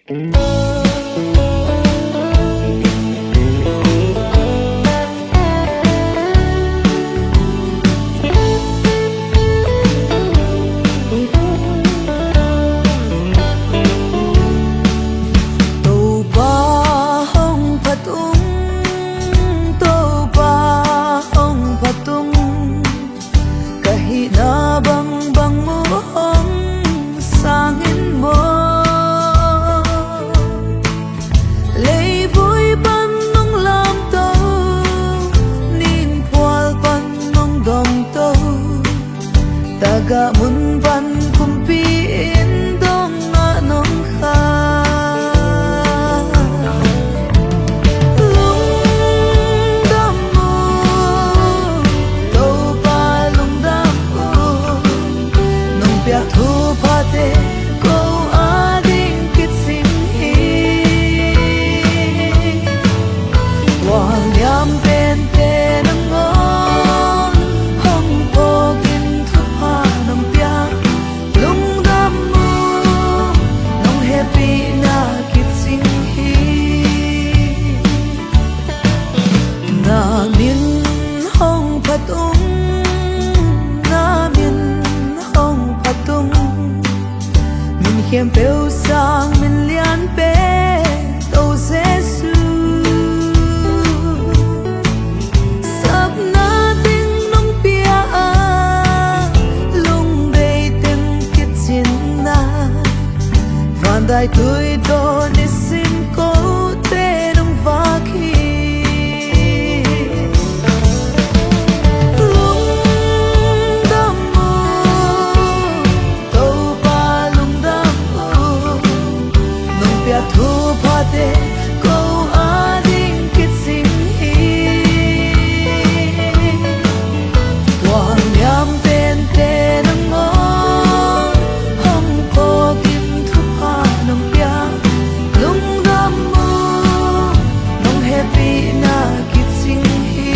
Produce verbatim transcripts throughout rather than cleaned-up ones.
Topa hong phat ung, Topa hong phat ung, ka hihna bangbang uh hong sang in maw. Leivui pan nong lamto, ningphual pan nong dongto, tagah mun pan kumpi in dong a nong kha. Lungdam uh, Topa lungdam uh, nong piak thuphate ko ading kicing hi. Tua niam pente nangawn hong phawkin thupha nong piak. Lungdam uh, nong hehpihna kicing hi. Na min hong phat ung, na min hong phat ung, min khempeuh sang min lian pen To Jesu. Sapna teng nong pia a, lungdei teng kicin a, vandaitui tawh nisim kote nong vak hi. Lungdam uh, Topa lungdam uh, nong piak thuphate ko ading kicing hi. Tua niam pente nangawn hong phawkin thupha nong piak. Lungdam uh, nong hehpihna kicing hi.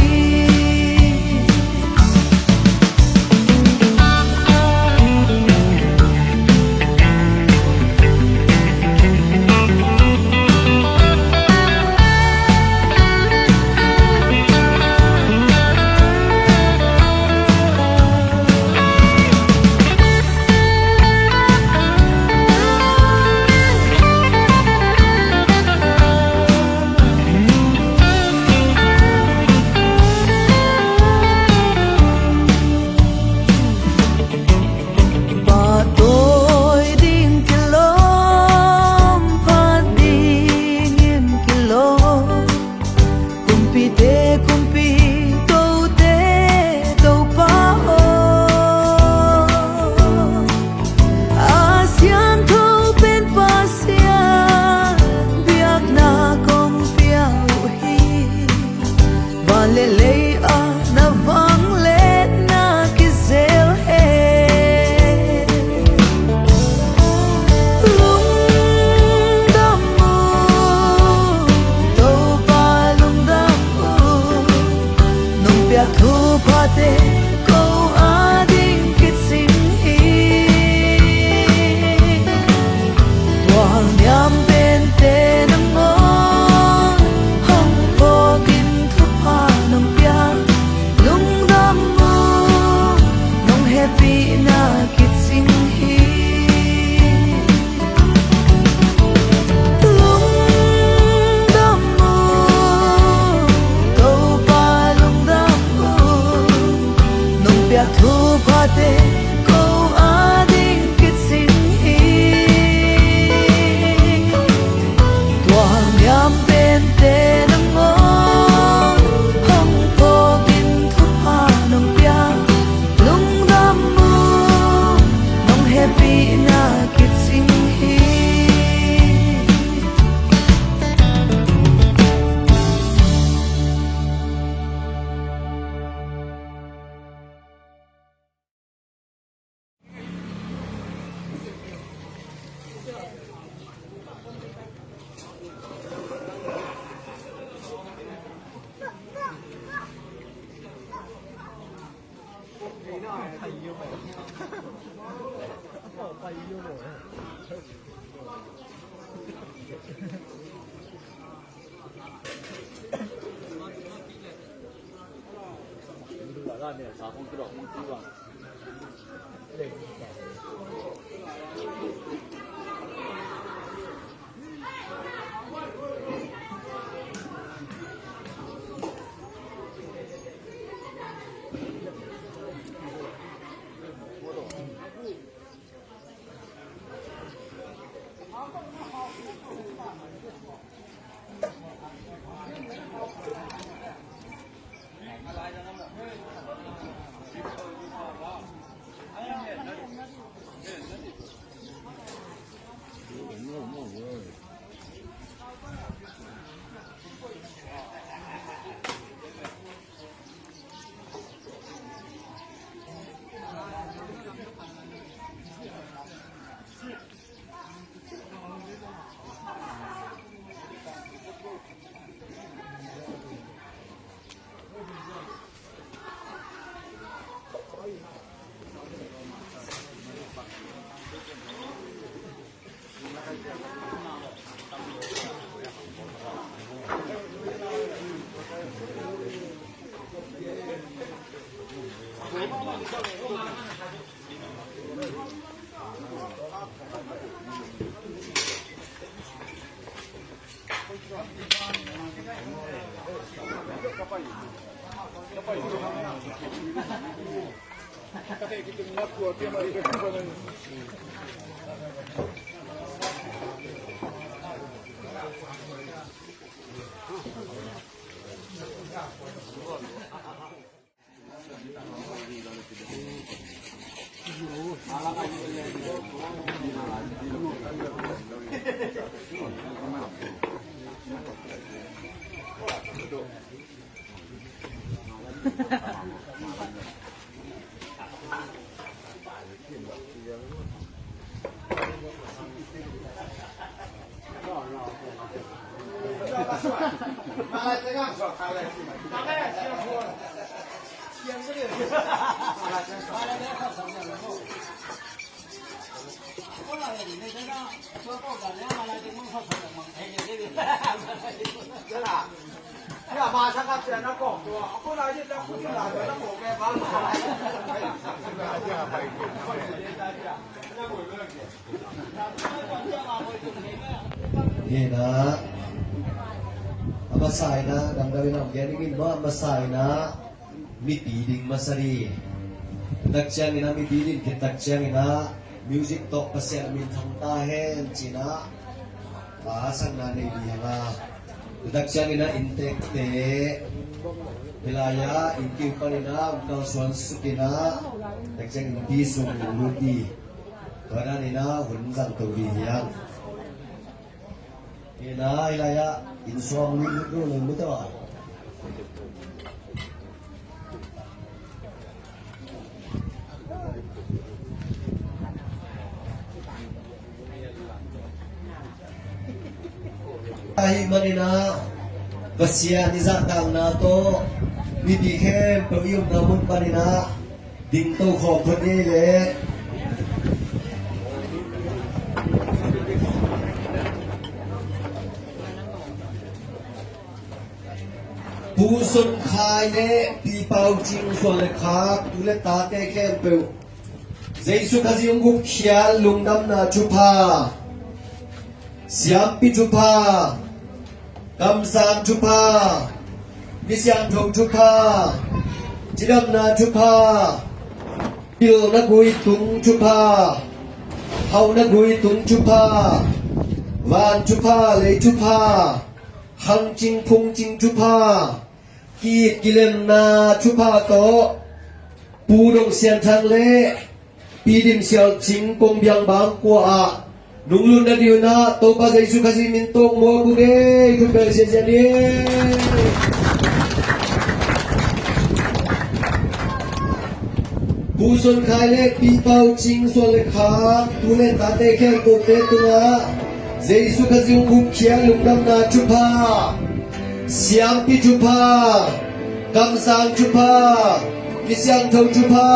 Pahtawi ding kilawm, phat dingin kilawm, kumpite kumpi, kote Topa aw. A siangtho pen Pasian biakna kong pia uh hi. Van le lei ah na vangliatna kizel hen. Lungdam uh, Topa lungdam uh, nong piak thuphate ko ading kicing hi. Tua niam pente nangawn hong phawkin thupha nong piak. Lungdam uh, nong hehpihna kicing hi. Lungdam uh, Topa lungdam uh, nong piak thuphate ko ading kicing hi. Hi na, a masa in ah, damdawi na om gen ding in maw, a masa in ah, mipi ding masa ding. Tak ciangin ah mipi ding khit tak ciangin ah music tawh Pasian a min thang ta hen ci-in ah, a, sangna nei ding a. Tak ciangin ah inntekte, hih lai-ah inn kiu panin ah um kalsuan suk in ah, tak ciangin innpi sung lut ding. Tua dan in ah hun zang to ding hi hang. Hi na, hih lai-ah inn suang lut lut lo lo mu tawh a. Ahih manin ah Pasian i zahtakna tawh mipi khempeuh i omna mun panin ah ding to khawm phot ni leh. Pu Sun Khai le Pi Pau Cing suan le khak, tu le tate khempeuh, Jesu Khazih hong gupkhiat lungdamna thupha, siampi thupha, kamsang thupha, misiangtho thupha, cidamna thupha, pilna gui tung thupha, hauhna gui tung thupha, van thupha, lei thupha, hangcing phungcing thupha, ki-it kilemna thupha tawh Pu Dong Sian Thang le Pi Dim Sial Cing Kong Biang Bang kua ah nunglutna ding un ah Topa Jesu Khazih min tawh muak uh ngei, thupha siasia ni. Pu Sun Khai le Pi Pau Cing suan le khak, tu le tate khempeuhte tungah Jesu Khazih hong gupkhiat lungdamna thupha, siampi thupha, kamsang thupha, misiangtho thupha,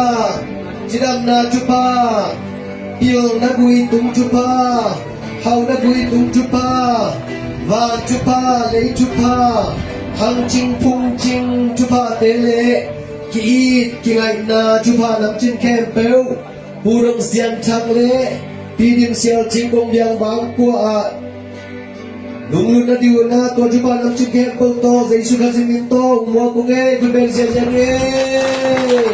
cidamna thupha, pilna gui tung thupha, hauhna gui tung thupha, van thupha, lei thupha, hangcing phungcing thuphate le Ki-it kingaihna thupha namcin khempeuh Pu Dong Sian Thang le Pi Dim Sial Cing Kong Biang Bang Kua ah lunglutna ding un ah tua thupha namcin khempeuh tawh Jesu Khazih min tawh hong muak ung ei, vun beng ziahziah ung ei.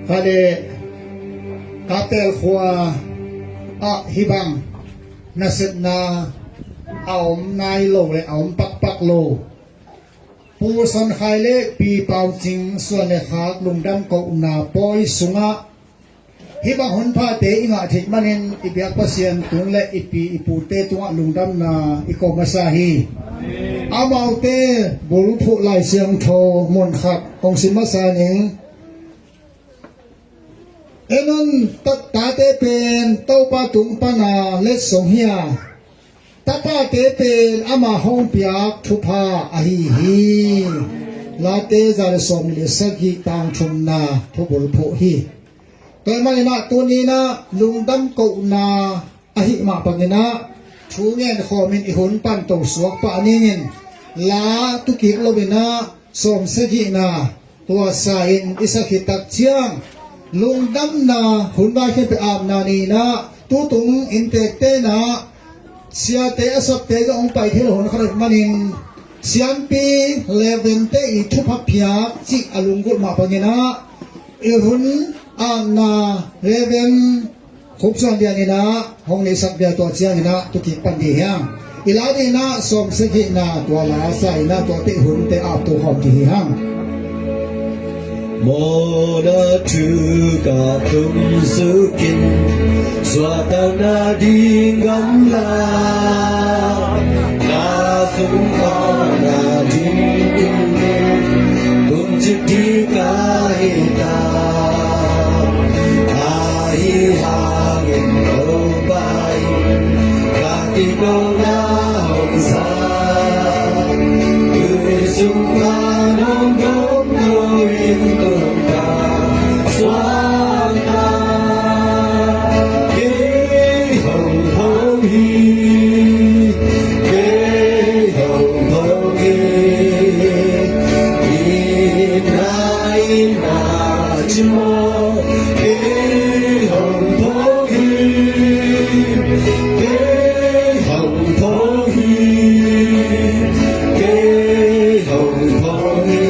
Kale, Kaptel khua ah hih bang nasepna a om nai lo le a om pakpak lo Pu Son Khai le Pi Pau Cing suan le khak lungdam kohna pawi sungah hih bang honphate i ngah theih manin i biak Pasian tung le i pi i pute tungah lungdamna i ko masa hi. Amaute bulphuh Lai Siangtho mun khat hong sim masa ning. En un, ta-, tate pen Topa tung pana letsong hi a, tapate pen ama hong piak thupha ahi hi. Late za le sawm le sagih tang thumna thubulphuh hi. Tua ahih manin ah tuni-in ah lungdam kohna ahih mah bangin ah thu ngen khawmin i hun pan to suak pah ning in, la tukik loin ah sawm sagihna tua sa-in i sak khit tak ciang lungdamna hun vai khempeuh apna ni-in ah tutung inntekte in ah siate a sapte zong hong pai thei lo hun khat ahih manin siampi Reverend-te i thupha piak cih a lunggulh mah bangin ah i hun apna Reverend Khup Suan Lian in ah hong neihsak bia tua ciangin ah tukik pan dih hiang. I la dih in ah sawm sagihna tua la sa in ah tuate hunte ap to khawm dih hi hang. Mawhna thu ka tung sukin suahtakna ding gamla na sung mawhna ding tung cik ding ka hi ta. Ahi hangin Topa in ka kikona hong sa, tui sung pan hong dong ko in tung ka suak na. Kei hong thong hi, kei hong thong hi, i na i na ci maw. Kei hong thong hi, kei hong thong hi, kei hong thong hi.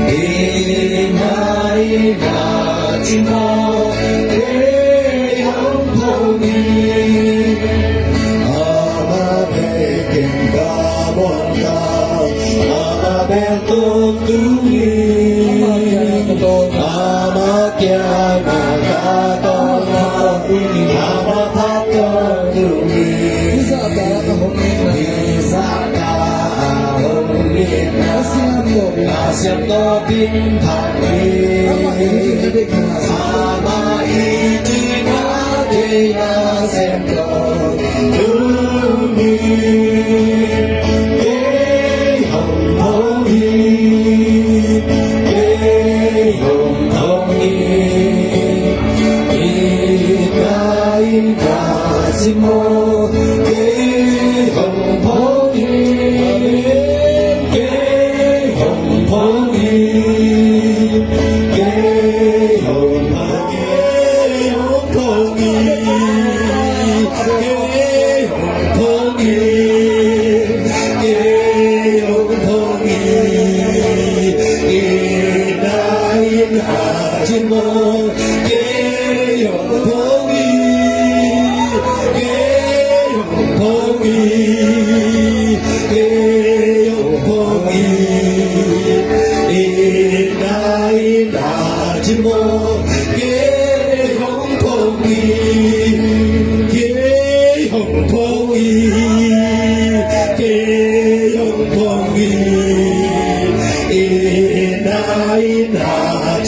I na i na ci maw. Kei hong thong hi. Ama bek in ka muan ta, ama bek tawh tung hi. Ama kiangah ka tawng hi. Ama phat tawh tung hi. Hih zahta a hong itna, hih zahta a hong itna, Pasian tawpin phat hi. Amah i deihna sem tawh tung hi. Kei hong thong hi, kei hong thong hi. I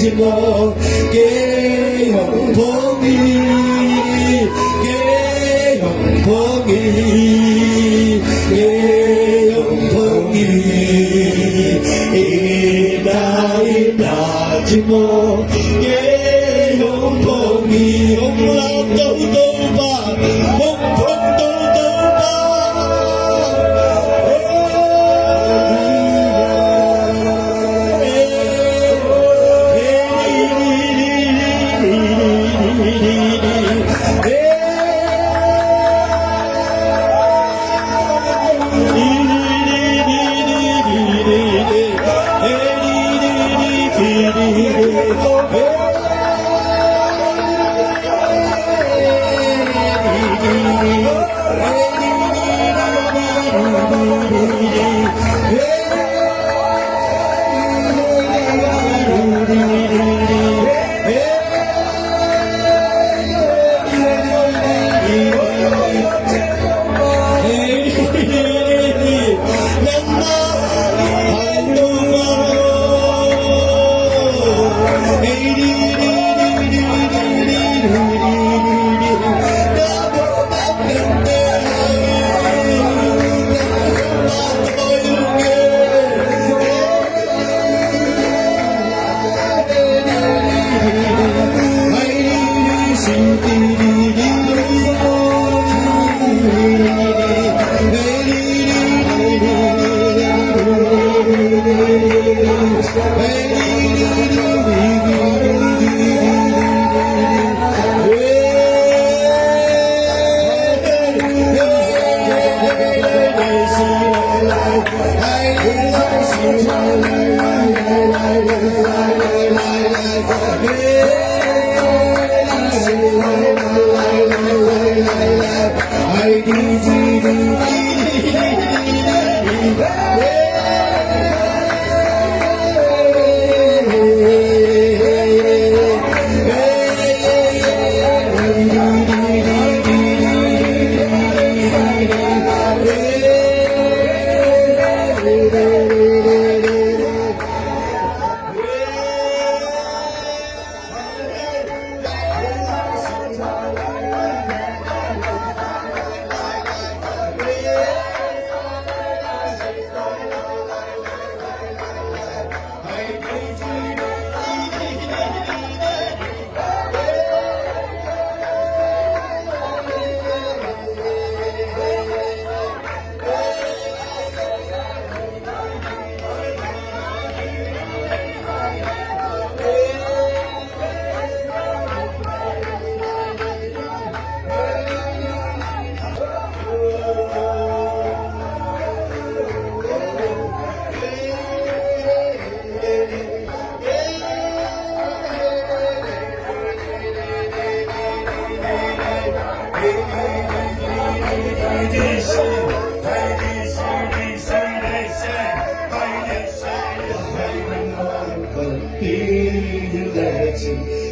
Kei hong phong hi, kei hong phong hi, kei hong phong hi. Ina, ina, ci maw. Kei hong phong hi, hong lam Topa.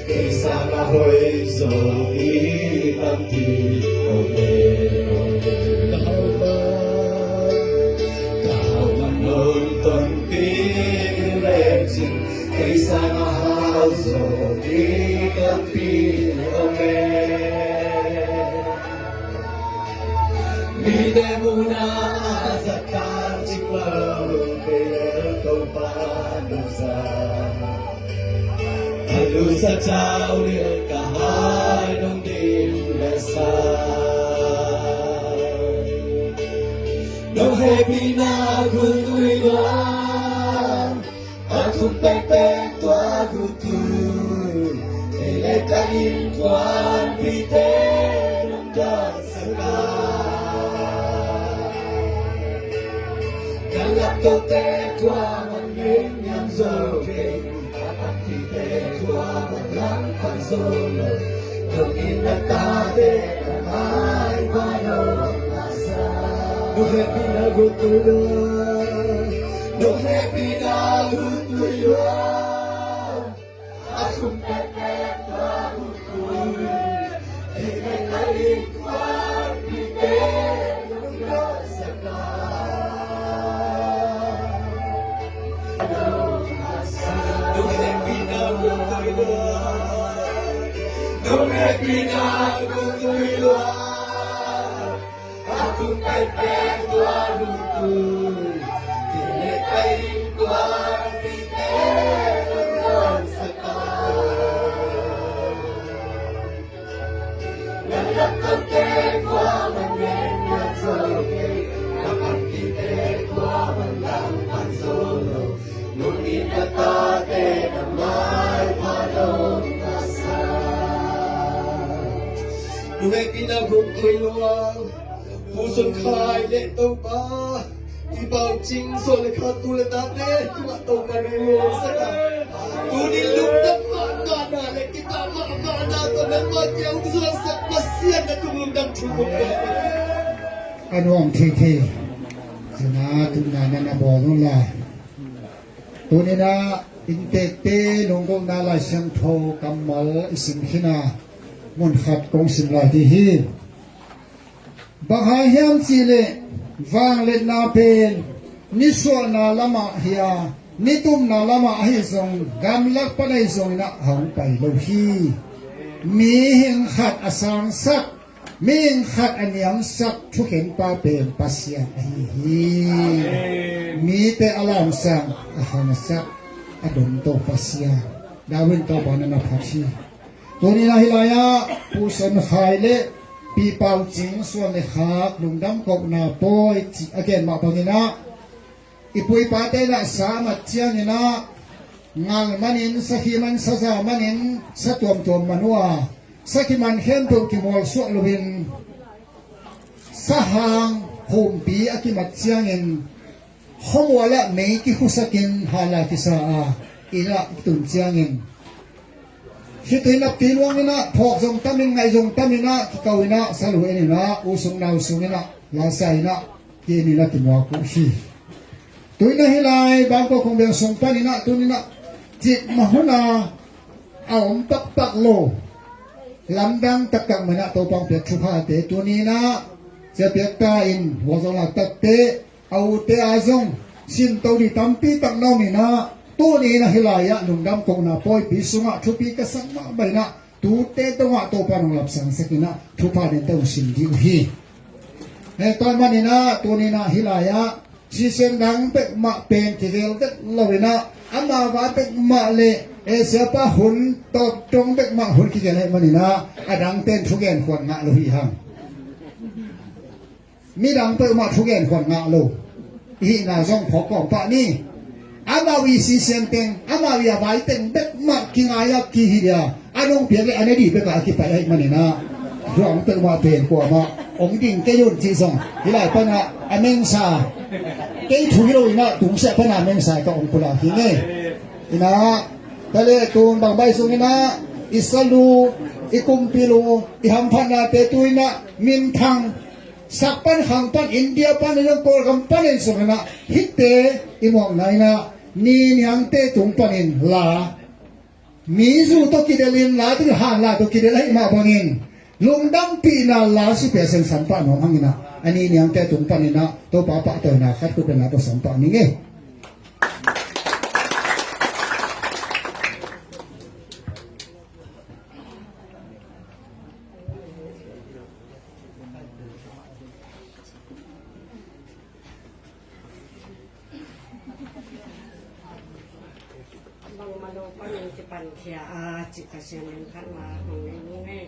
Kei sang a hoih zaw mi tampi om e. Ka hau man, ka hau man nong tonpih lecin, kei sang a hau zaw mi tampi om e. Mite muhna a zat kha cik lo, kei leh Topa na za. A lusa cau leh ka hai nong dim leh sa. Nong hehpihna khut ui lua. A thum pengpeng tua khut ui, ei le ka innkuanpihte nong dawngsak a. Ka laptote tua man ngei niam zo kei, ka panpihte tua man langpang zo lo. Nong inn na tate na maimai nong ngahsak. Nong hehpihna khut ui lua. Nong hehpihna khut ui lua. A thum pengpeng tua khut ui. Ei le ka innkuanpihte nong dawngsak a. Nong hehpihna khut Lunghei pina guk tui lua. Pu Sun Khai le Topa, Pi Pau Cing Suan le Kha tu le tate tungah Topa nong lawngsak a, tuni lungdam mahmahna le kipah mahmahna tawh nangmah kiang hong zuansak Pasian na tung lungdam thu kong ko. A nuam thei thei. Zina tuna na na bawl un la. Tuni na inntekte lunggulhna Lai Siangtho kammal i sim khin a, mun khat kong sim lai ding hi. Bang hang hiam cih leh vangliatna pen nisuahna lamah hi a, nitumna lamah ahi zong gamlak pan ahi zongin ah hong pai lo hi. Mihing khat a sangsak, mihing khat a niamsak thukhenpa pen Pasian ahi hi. Amen. Mite a lamsang, a hangsak, a domto Pasian. David Topa na na phat hi. Tuni na hih lai-ah Pu Sun Khai le Pi Pau Cing Suan le Khak lungdam kohna pawi cih a gen mah bangin ah, i pu i pate in ah sa a mat ciangin ah ngal manin, sakhi man, saza manin, sa tuamtuam man uh a, sakhi man khempeuh kimualsuah loin sahang humpi a kimat ciangin khuamual ah mei kikhusakin hala kisa a, inn ah kitun ciangin khitui naptui luangin ah, phawk zong tamin, ngaih zong tamin ah, kiko in ah, salu en in ah, u sung nau sungin ah, lasa in ah, ki-en in ah kimuak uh hi. Tuni na hih lai Bangkok kong beng sung panin ah, tuni in ah cik mah hun a, a om pakpak lo, lamdang taktak man ah Topa hong piak thuphate tuni in ah, cia piak ta in, hua zong lak takte, a ute a zong sinto ding tampi tak na om in ah, tuni in ah hih lai-ah lungdam kohna pawipi sungah thupi ka sak mahmah in ah, tute tungah Topa nong lapsangsak in ah, thupha ninte hong sim ding uh hi. Hei, tua manin ah tuni in ah hih lai-ah sisen dang bekmah pen kivel vet lo in ah, ama vai bekmah le, eh, siapa hun tawp dong bekmah hun kivel ahih manin ah, a dangten thugen khuan ngah lo hi hang. Midang peuhmah thugen khuan ngah lo. I hihna zong phawk kawm pah ni. Amau i sisian teng, amau i a vai teng bekmah kingai a kihi dia, a nong piak le a ne dih bek a kipai ahih manin ah, ruang peuhmah pen kuamah hong ding kei un cih zong hih lai panah a mengsa, kei thu hi lo in ah tungsiah panah a mengsa ka hong pulak hi ngei. In ah, tua leh tun bang bai sung in ah, i salu, i kumpil uh, i hamphatnate tu in ah minthang, sak pan khang pan, India pan in ah, Kawlgam pan in sung in ah, hihte i muakna in ah, ni niangte tung panin la, mi zu tawh kidelhin la, tu han la tawh kidel ahih mah bangin, lungdampihna la sipia sen sampah nuam hang in ah, a ni niangte tung panin ah, Topa pahtawina khat khut bek na tawh sampah ni ngei. Bangmah lo panin kipankhia a, cih Pasian min khat mah hong nei ning ei.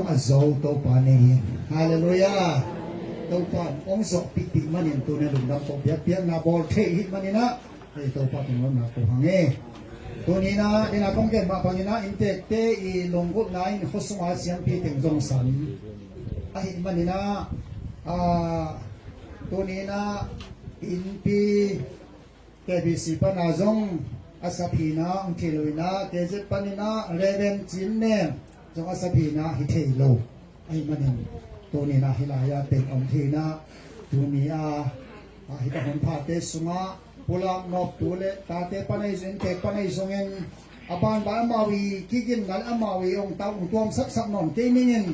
a zo Topa nei hi. Halleluiah. Topa hong zawhpihpih manin tuni lungdam ko, biakpiakna bawl thei hi maninah, ei Topa tunglauna ko hang hi. Tuninah dina kong gen mah banginah inntekte i lunggulhna in khuasunga siampi teng zong san ahi maninah, a, tuninah innpi K B C pana zong a saphinah hong thei lo inah, K Z paninah Reverend Cin Nem zong a saphinah hi thei lo ahi manin, tuninah hih lai-ah teng om thei inah, tuni a, a, hih ka hun phate sungah pulak noptu le tate pan ahi zong, inntek pan ahi zongin, a banban amau i kigimna le amau i ong tau ong tuam saksak nawn kei ningin,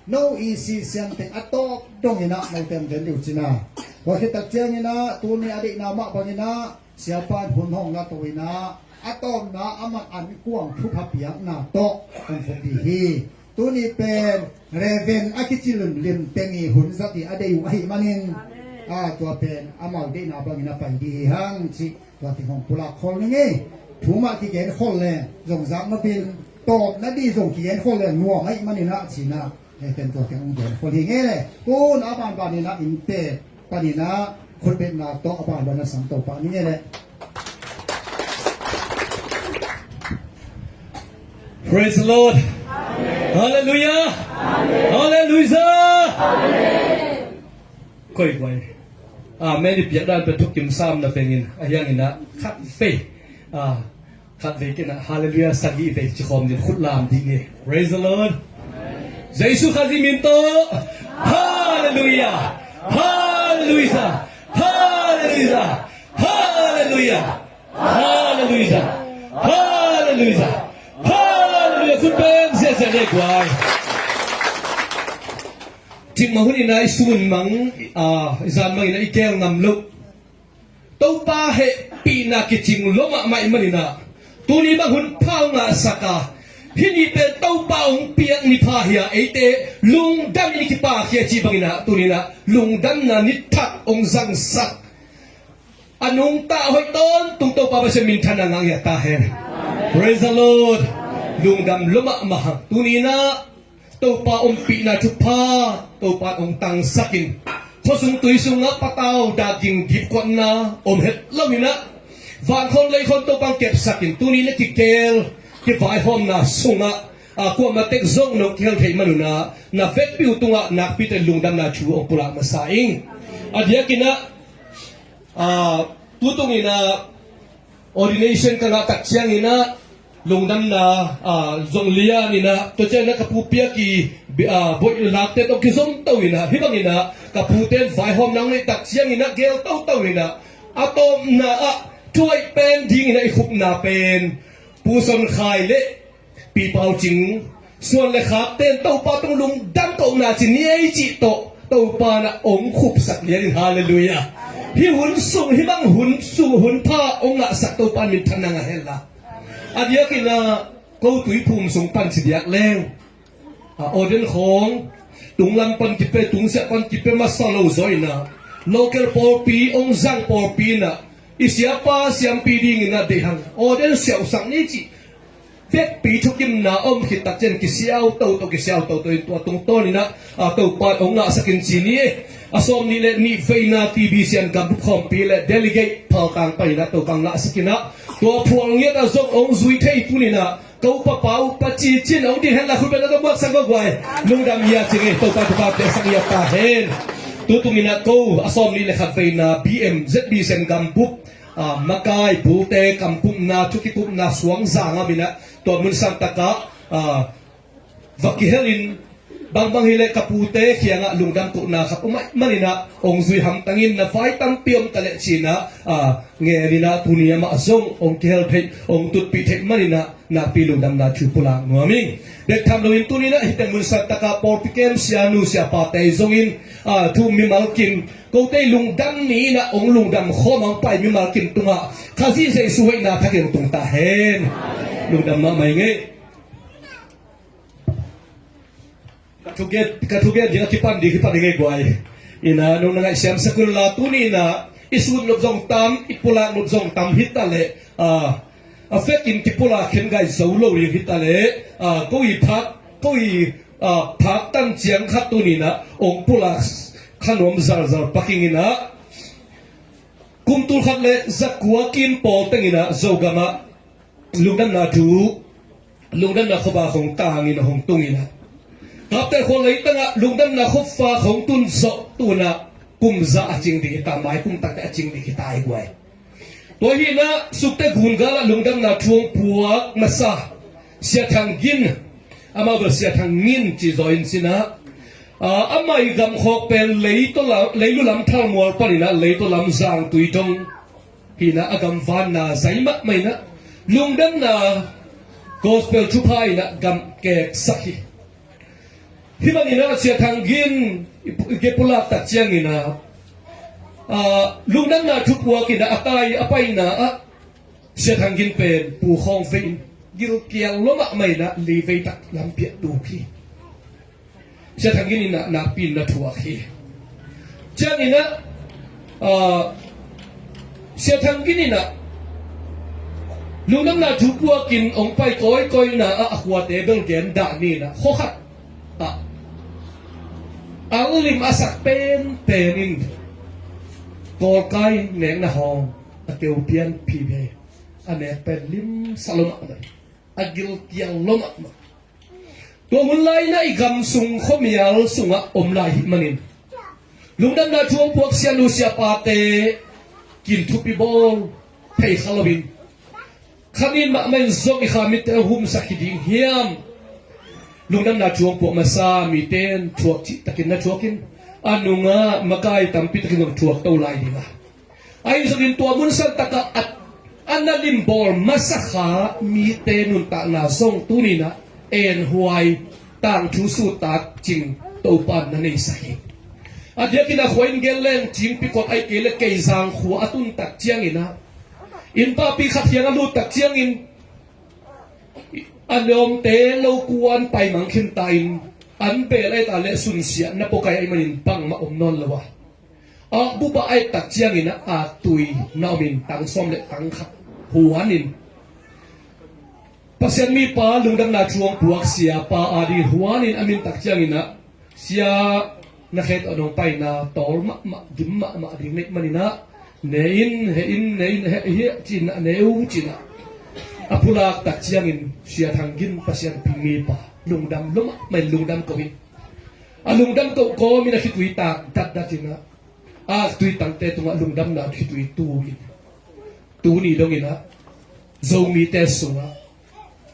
no i sisian teng a tawp donginah note ong den diu cina. Tua khit tak cianginah tuni a deihna mah banginah siapa in hun hong la to inah, a tawpna a man an kuang thupha piakna tawh hong khupih hi. Tuni pen Reverend a kici limlim teng i hun zat i a dei uh ahi manin, a, tua pen amau deihna bangin a pai dih hi hang cih tua teng hong pulak khol ning ei. Thu mah kigen khol le zong zak nopin, tawpna dih zong kigen khol le nuam ahi maninah cinah, e, pen tua teng hong gen khol hi ngei le. Kun a banbaninah inntek paninah khutbetna tawh a banbana sam Topa ni ngei le. Praise the Lord. Hallelujah. Hallelujah. Koi koi. Amen i piak dan pen thukim sam na pengin a hianginah khat vei, a, khat vei kinah Hallelujah sagih vei ci khawm din khut lam dih ni. Praise the Lord. Jesu Khazih min tawh. Hallelujah. Hallelujah. Hallelujah. Hallelujah. Hallelujah. Hallelujah. Khut beng ziahziah le guai. Cikmah hun inah i sun mang, a, i zan mang inah i keel ngam loh. Topa hehpihna kicing lo mahmah i maninah tuni bang hun pha hong ngahsak a, hih ni pen Topa hong piak ni pha hi a, eite lungdam in i kipakkhia cih banginah tuninah lungdamna ni thak hong zangsak a nungta hoih tawntung Topa Pasian minthanna ngah ngiat ta hen. Praise the Lord. Lungdam lo mahmah hang. Tuninah Topa ompihna thupha Topa hong tangsakin, khuasung tui sungah patau dak ging dipkuatna om het loinah, vankhon leikhon Topa hong kepsakin, tuni na kikeel kivaihawmna sungah, a, kuamah tek zong nong kihel theih manunah na vekpi uh tungah nakpite lungdamna thu hong pulak masa ing. A diakinah, a, tutunginah ordination ka ngah tak cianginah lungdamna, a, zong lianinah, tua cianginah ka pu piak i, a, boih lakte tawh kizom to inah, hih banginah ka pute in vaihawmna hong neih tak cianginah geel toto inah, a tawpna ah thuaih pen dinginah i khupna pen Pu Son Khai le Pi Pau Cing suan le khakte in Topa tung lungdam kohna ci ni ei cih tawh Topa na hong khupsak lianin, halleluiah. Hih hun sung, hih bang hun sung hun pha hong ngahsak Topa minthanna ngah henla. A diakinah ko Tuiphum sung pan ci diak leng, a, ordain khawng tunglam pan kipe, tungsiah pan kipe masa lo zaw inah, local pawlpi hong zang pawlpi inah i siapa siampi dinginah deih hang ordain siausak ni cih vekpi thukimna om khit tak cian kisiau toto, kisiau toto in tua tungtawninah, a, Topa hong ngahsakin ci ni e. A sawm nih le nih veina T B C N gambup khawmpi le delegate phaltang paninah Topa hong ngahsakinah, tua phual ngiatah zong hong zui thei tuninah ko papa uh paci cin hong din henla khut beng na tawh buaksak guai. Lungdam ia cing e, Topa thupha piaksak ia ta hen. Tutunginah ko a sawm nih le khat veina B M Z B C N gambup, a, makai, bulte, kampupna, thukikupna suang zanga minah tua mun santakah, a, va kihelin bangbang hileh ka pute kiangah lungdam kohna khat om ahih maninah hong zui hamtangin na vai tampi om ta leh cinah, a, ngeninah tuni amah zong hong kihel theih, hong tutpih theih maninah nakpi lungdamna thu pulak nuam ing. Bek tham loin tuninah hihte mun santakah pawlpi kem sianu siapate zongin, a, thu mimal kim kote lungdam ni inah hong lungdam khawm hong pai mimal kim tungah Khazih Jesu hoihna thakin hong tung ta hen. Lungdam mahmah ing ei. Ka thugen, ka thugen ding a kipan ding kipan ding ei guai. Inah nong na ngaihsiam sak un la tuninah i sut nop zong tam, i pulak nop zong tam hi ta leh, a, a vekin kipulak khen gai zo lo ding hi ta leh, a, ko i phat, ko i a, phaktan ciang khat tuni-in ah ong pulak kha nuam zarzar paking in ah, kum tul khat le zakua kim pawl teng in ah Zogam ah lungdamna thu, lungdamna khuavak hong tang in ah hong tung in ah, Kaptel khua leitang ah lungdamna khuavak hong tun zawh tu-in ah kum za a cing ding hi ta, mai kum tak teh a cing ding hi ta hi guai. Tua hi in ah Sukte gungal ah lungdamna thu hong puak masa Sia Thang Gin, amau bel Sia Thang Gin ci zaw in ci-in ah, a, amah i gam khawk pen Leito la-, Leilu lam Thalmual panin ah Leito lam Zangtui dong hi in ah, a gam vanna zai mahmah in ah lungdamna gospel thupha in ah gam keksak hi. Hih bangin ah Sia Thang Gin i pu-, i pulak tak ciangin ah, a, lungdamna thu puak in ah a tai a paina ah Sia Thang Gin pen pu khawng vei in gilkial lua mahmah in ah li vei tak lampi ah tuk hi. Sia Thang Gin in ah nakpi in na thuak hi. Ciangin ah, a, Sia Thang Gin in ah lungdamna thu puak in ong pai kawikawi in ah a khuate bel gen dah ni in ah, khua khat ah, a lim a sak penpen in kawlkai nekna hawng a keu pian phi ve, a nek pen limsa lua mahmah, a gilkial lua mahmah. Tua hun lai-in ah i gam sung khuamial sungah om lai hi manin lungdamna thu hong puak sianu siapate kin thupi bawl thei kha loin, khanin mahmah in zong i kha mitte a humsak hi ding hiam? Lungdamna thu hong puak masa mite in thuak cihtakin na thuak in, a nungah makai tampi takin zong thuak to lai ding a, ahi zongin tua mun san takah a, a na limbawl masa kha mite nuntakna zong tuni-in ah enhuai, tangthu suttak cing Topa in na neisak hi. A diakin a khua in gen leng Cingpi Kot ahih kei leh Keizang khua a tun tak ciangin ah, innpapi khat hiang a lut tak ciangin a nawmte lo kuan paimang khin ta in, an bel ahih ta leh sunsiahna pawkai ahih manin bangmah om nawn lo a, akbup ah a et tak ciangin ah aktui na om in tang sawm le tang khat huan in, Pasian mipa lungdamna thu hong puak siapa a dingin huan in a min tak ciangin ah, sia na khe tawh nong paina tawl mahmah, dim mahmah ding neih manin ah, ne in, heh in, ne in, heh, heh, ci-in ah, ne uh ci-in ah, a pulak tak ciangin Sia Thang Gin Pasian pi mipa lungdam lua mahmah in lungdam ko in, a lungdam ko kawmin a khitui tak datdat in ah, aktui tangte tungah lungdamna khitui tu in, tuni dongin ah Zomite sungah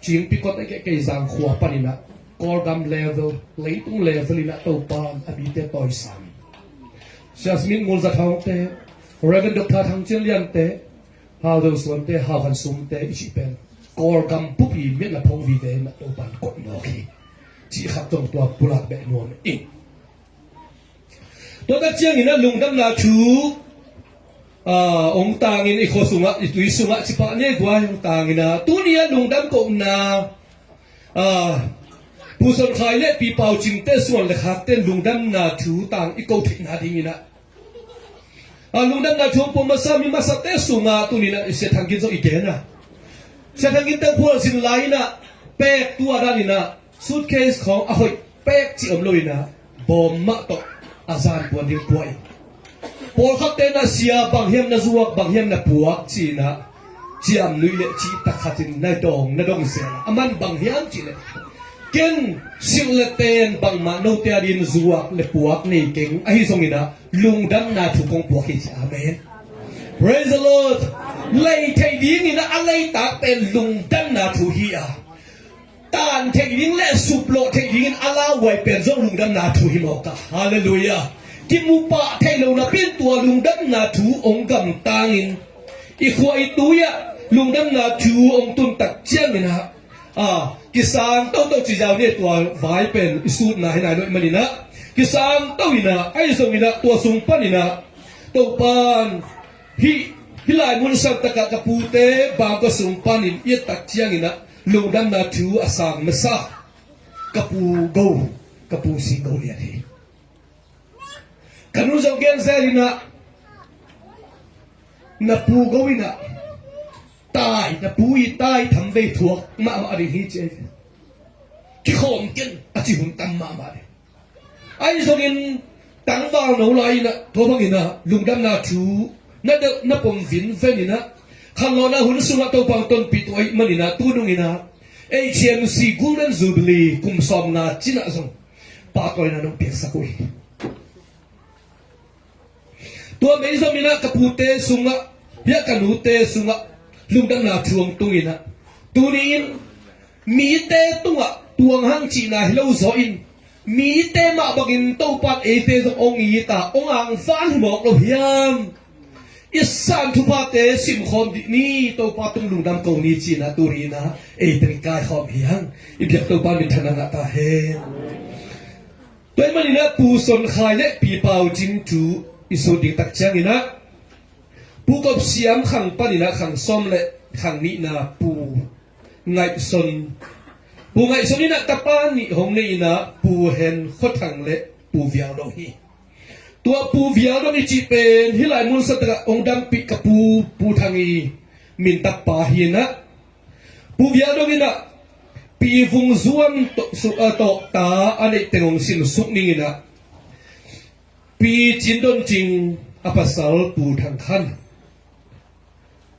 Cingpi Kot ahih kei leh Keizang khua panin ah Kawlgam level, leitung level in ah Topa in a mite tawisam. Sia Smith Ngul Za Thawngte, Reverend Doctor Thang Cin Liante, Hau Deu Suante, Hau Khan Sumte i cih pen Kawlgam bup i miatna phawng vive in ah Topa in koih nawk hi. Cih khat zong tua pulak beh nuam ing. Tua tak ciangin ah lungdamna thu, ah, ong tangin i khua sungah, i tui sungah ci pah ni guai ong tangin ah, tuni ah lungdam kohna, ah, Pu Son Khai le Pi Pau Cingte suan le khakte in lungdamna thu tang i ko theihna dingin ah, ah, lungdamna thu ong puak masa mi masate sungah tuni-in ah i Sia Thang Gin zong i gen a, Sia Thang Gin teng khualzin lai-in ah pek tua danin ah suitcase khawng a hoih pek cih om lo-in ah bawm mah tawh a zan puan ding pua in, pawlkhatte in ah sia bang hiam na zuak, bang hiam na puak ci-in ah ciamnuih le cihtak khatin na dawng, na dong zel a, a man bang hiam cih leh ken silh le ten bangmah note a dingin zuak le puak nei keng, ahi zongin ah lungdamna thu kong puak hi ci. Amen. Praise the Lord. Lei theih dingin ah a leitak pen lungdamna thu hi a, tan theih ding le suplawh theih dingin a lauhuai pen zong lungdamna thu hi mawk a. Halleluiah. Kimu pah theih lo napi in tua lungdamna thu ong gamtangin i khua i tui ah lungdamna thu ong tun tak ciangin ah, a, kisang toto ci zau ni, tua vai pen i sutna hi nai lo ahih manin ah kisang to in ah, ahi zongin ah tua sung panin ah Topa in hih, hih lai mun san takah ka pute bangkua sung panin i et tak ciangin ah lungdamna thu a sang masa ka pu Go, ka pu Si Go Lian hi. Ka nu zong gen zel in ah, na pu Go in ah tai, na pu i tai tham vei thuak mahmah ding hi ci. kikhawm ken a ci hun tam mahmah ding. Ahi zongin tangval no lai inah tua bang inah lungdamna thu na deuh na pom vinven inah khanlawhna hun sungah Topa tonpih tua ih man inah tunung inah H M C Golden Jubilee kum sawm nga cinah zong pahtawina nong piaksak uh hi. Tua meizom inah ka pute sungah, hiah ka nute sungah lungdamna thu hong tung inah tuni in mite tungah tuang hang cihna hi lo zaw in mite mah bangin Topan eite zong hong it a hong angvan hi mawk lo hiam? I san thuphate simkhawm dih ni, Topa tung lungdam ko ni cinah tuni inah eite i kaikhawm hi hang. I biak Topa minthanna ngah ta hen. Tua ih man inah Pu Son Khai le Pi Pau Cing thu i sut ding tak ciang inah Pu Kop Siam khang pan inah khang sawm le khang nihna Pu Ngaih Son, Pu Ngaih Son inah tapa nih hong nei inah Pu Hen Khua Thang le Pu Vial Dong hi. Tua Pu Vial Dong i cih pen hih lai mun sa takah hong dampih ka pu, Pu Thang i mintakpa hi inah Pu Vial Dong inah Pi Vung Zuan tawh, su-, a, tawh ta a neih teng hong sinsuk ning inah Pi Cin Don Cing a pasal Pu Thang Khan,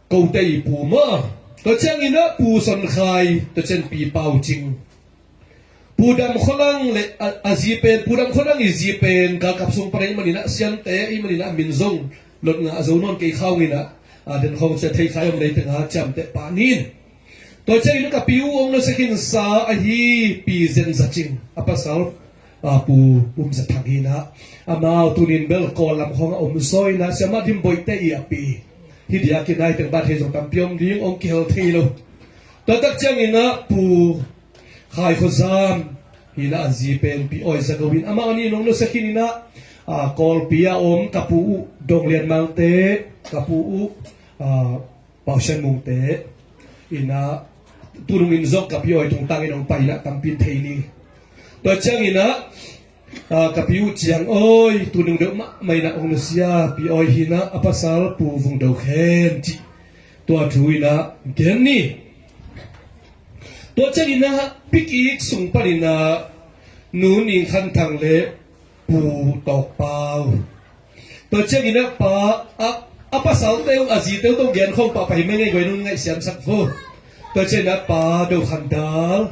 kote i pu maw, tua ciang inah Pu Son Khai, tua ciang Pi Pau Cing, Pu Dam Khua Lang le a, a zi pen, Pu Dam Khua Lang i zi pen galkap sung pan a ih man inah siamte ih man inah min zong lot ngah zo nawn kei khawng inah a den khawng cia thei khai om lei tengah ciamteh pah nin. Tua ciangin ka pi uh hong nusia khinsa ahi Pi Zen Za Cing a pasal, a, Pu Pum Za Thang hi inah amau tunin bel Kawl lam khawng a om zaw inah siamah Dim Boihte i a pi hi diakin ai teng bat thei zong tampi om ding hong kihel thei lo. Tua tak ciang inah Pu Khai Khua Zam hi inah a zi pen Pi Awi Za Go in amau nih hong nusia khin inah, a, Kawlpi a om ka pu uh Dong Lian Mangte, ka pu uh, a, Pau Sian Mungte inah tunung in zong ka Pi Awi tungtang in hong pai inah tampi in thei ni. Tua ciang inah, a, ka pi uh Ciang Awi tunung deuh mahmah inah hong nusia Pi Awi hi inah a pasal Pu Vung Do Khen cih tua thu inah gen ni. Tua ciang inah Pikik sung pan inah Nu Ning Khan Thang le Pu Tawk Pau. Tua ciang inah pa, a, a pasalte uh a zite uh tawh gen khawng pah pah hi meng ei, guai nong ngaihsiamsak vo. Tua ciang inah Pa Do Khan Dal,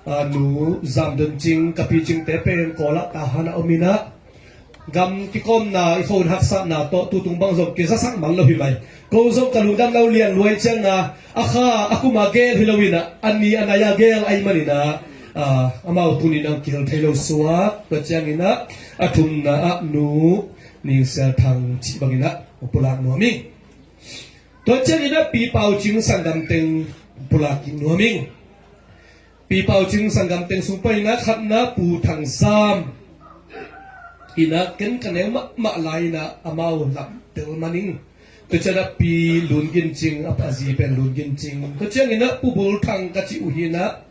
a, Nu Zam Don Cing, ka Pi Cingte pen Kawl ah Tahan a om inah gam kikawmna i khua haksatna tawh tutung bang zong kizasak man lo hi mai. Ko zong ka lungdam lo lian luai ciang a, a kha a kum a gel hi lo inah a ni a nai a gel a ih man inah, a, amau tunin hong kihel thei lo suak. Tua ciang inah a thumna ah Nu Ning Sial Thang cih bang inah hong pulak nuam ing. Tua ciang inah Pi Pau Cing sanggam teng pulak kik nuam ing. Pi Pau Cing sanggam teng sung pan inah khatna Pu Thang Zam inah ken ka neu mahmah lai inah amau lam tel man ing. Tua ciang inah Pi Lun Gin Cing, a, a zi pen Lun Gin Cing. Tua ciang inah Pu Bul Thang ka cih uh hi inah.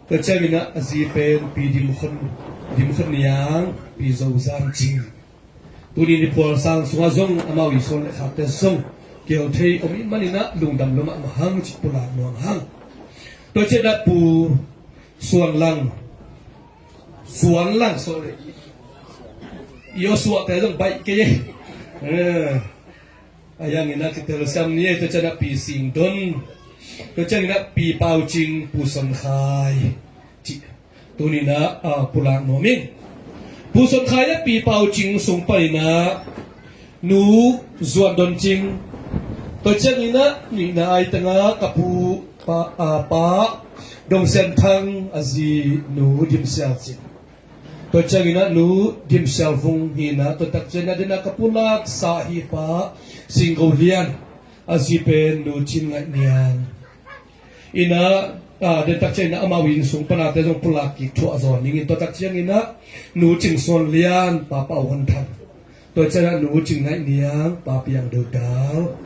Tua ciang inah a zi pen Pi Dim Khun, Dim Khun Niang, Pi Zo Zam Cing. Tuni ni phual sang sungah zong amau i suan le khakte zong kihel thei om ih man inah lungdam lo mahmah hang cih pulak nuam hang. Tua ciang inah Pu Suan Lang, Suan Lang, sorry. I aw suahte zong baih kei ei. Eh, a yang inah kitel siam ni ei. Tua ciang inah Pi Sing Don. Tua ciang inah Pi Pau Cing, Pu Son Khai cih tuni inah, a, pulak nuam ing. Pu Son Khai le Pi Pau Cing sung pan inah Nu Zuan Don Cing. Tua ciang inah nihna ai tengah ka pu pa, a, Pa Dong Sian Thang, a zi Nu Dim Sial Cing. Tua ciang inah Nu Dim Sial Vung hi inah, tua tak ciang inah den a ka pulak sa hi Pa Sing Go Lian, a zi pen Nu Cin Ngaih Niang. Inah, a, den tak ciang inah amau inn sung pan a te zong pulak kik thuah zaw ning in, tua tak ciang inah Nu Cing Suan Lian, Pa Pau Hon Thang. Tua ciang inah Nu Cing Ngaih Niang, Pa Piang Do Dal.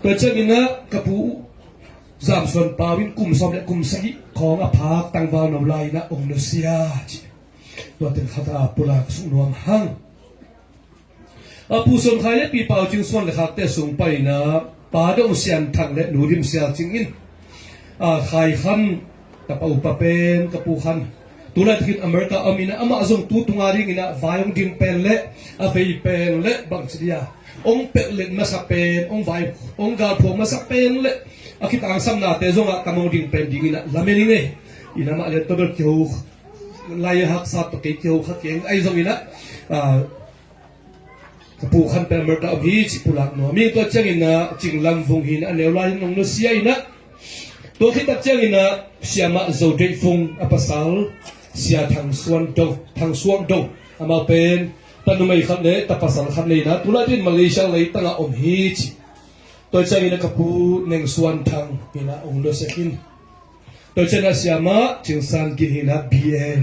Tua ciang inah ka pu Zam Suan Pau in kum sawm le kum sagih khawng a phak tangval no lai inah hong nusia cih. Tua teng khat a pulak suk nuam hang. A, Pu Suan Khai le Pi Pau Cing suan le khakte sung pan inah Pa Dong Sian Thang le Nu Dim Sial Cing in, a, Khai Khan, ka pa upa pen ka pu Khan, Tulai takin America om inah, amah zong tu tunga dinginah vai hong ding pen le a vei pen le bangci dia hong pelh let masa pen, hong vai, hong galphuak masa pen le a kitangsamnate zongah tam hong ding pen dinginah lamen ing ei. Inah amah le tobel kiho lai haksa tawh kei kiho kha keng ahi zonginah, ah, ka pu khan pen America om hi cih pulak nuam ing. Tua cianginah Cinglam Vung hi inah, a neu lai in hong nusia inah, tua khit tak cianginah Siamah Zo Deih Vung a pasal Sia Thang Suan Dong, Thang Suang Dong, amau pen tanumei khat le tapasal khat nei inah, tulai din Malaysia leitangah om hi ci. Tua cianginah ka pu Neng Suan Thang inah hong nusia khin. Tua cianah Siamah Cing San Gin hi inah, B A,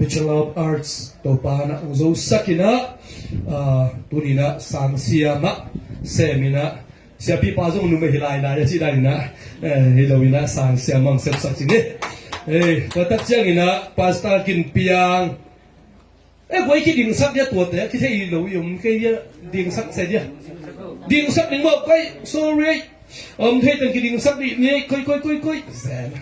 Bachelor of Arts, Topa inah hong zosak inah, ah, tuninah sang siamah sem inah, siapipa zong numei hi lailai a cih dan inah, eh, hi lo inah sang siamah hong sepsak cing hi. Eh, tua tak cianginah Pastor Gin Piang, eh, koi kidingsak dia tuate, kithei lo i om kei dia, dingsak se dia. Dingsak ding mawk koi, sorry. Om thei teng kidingsak dih ni, koi, koi, koi, koi. Zen.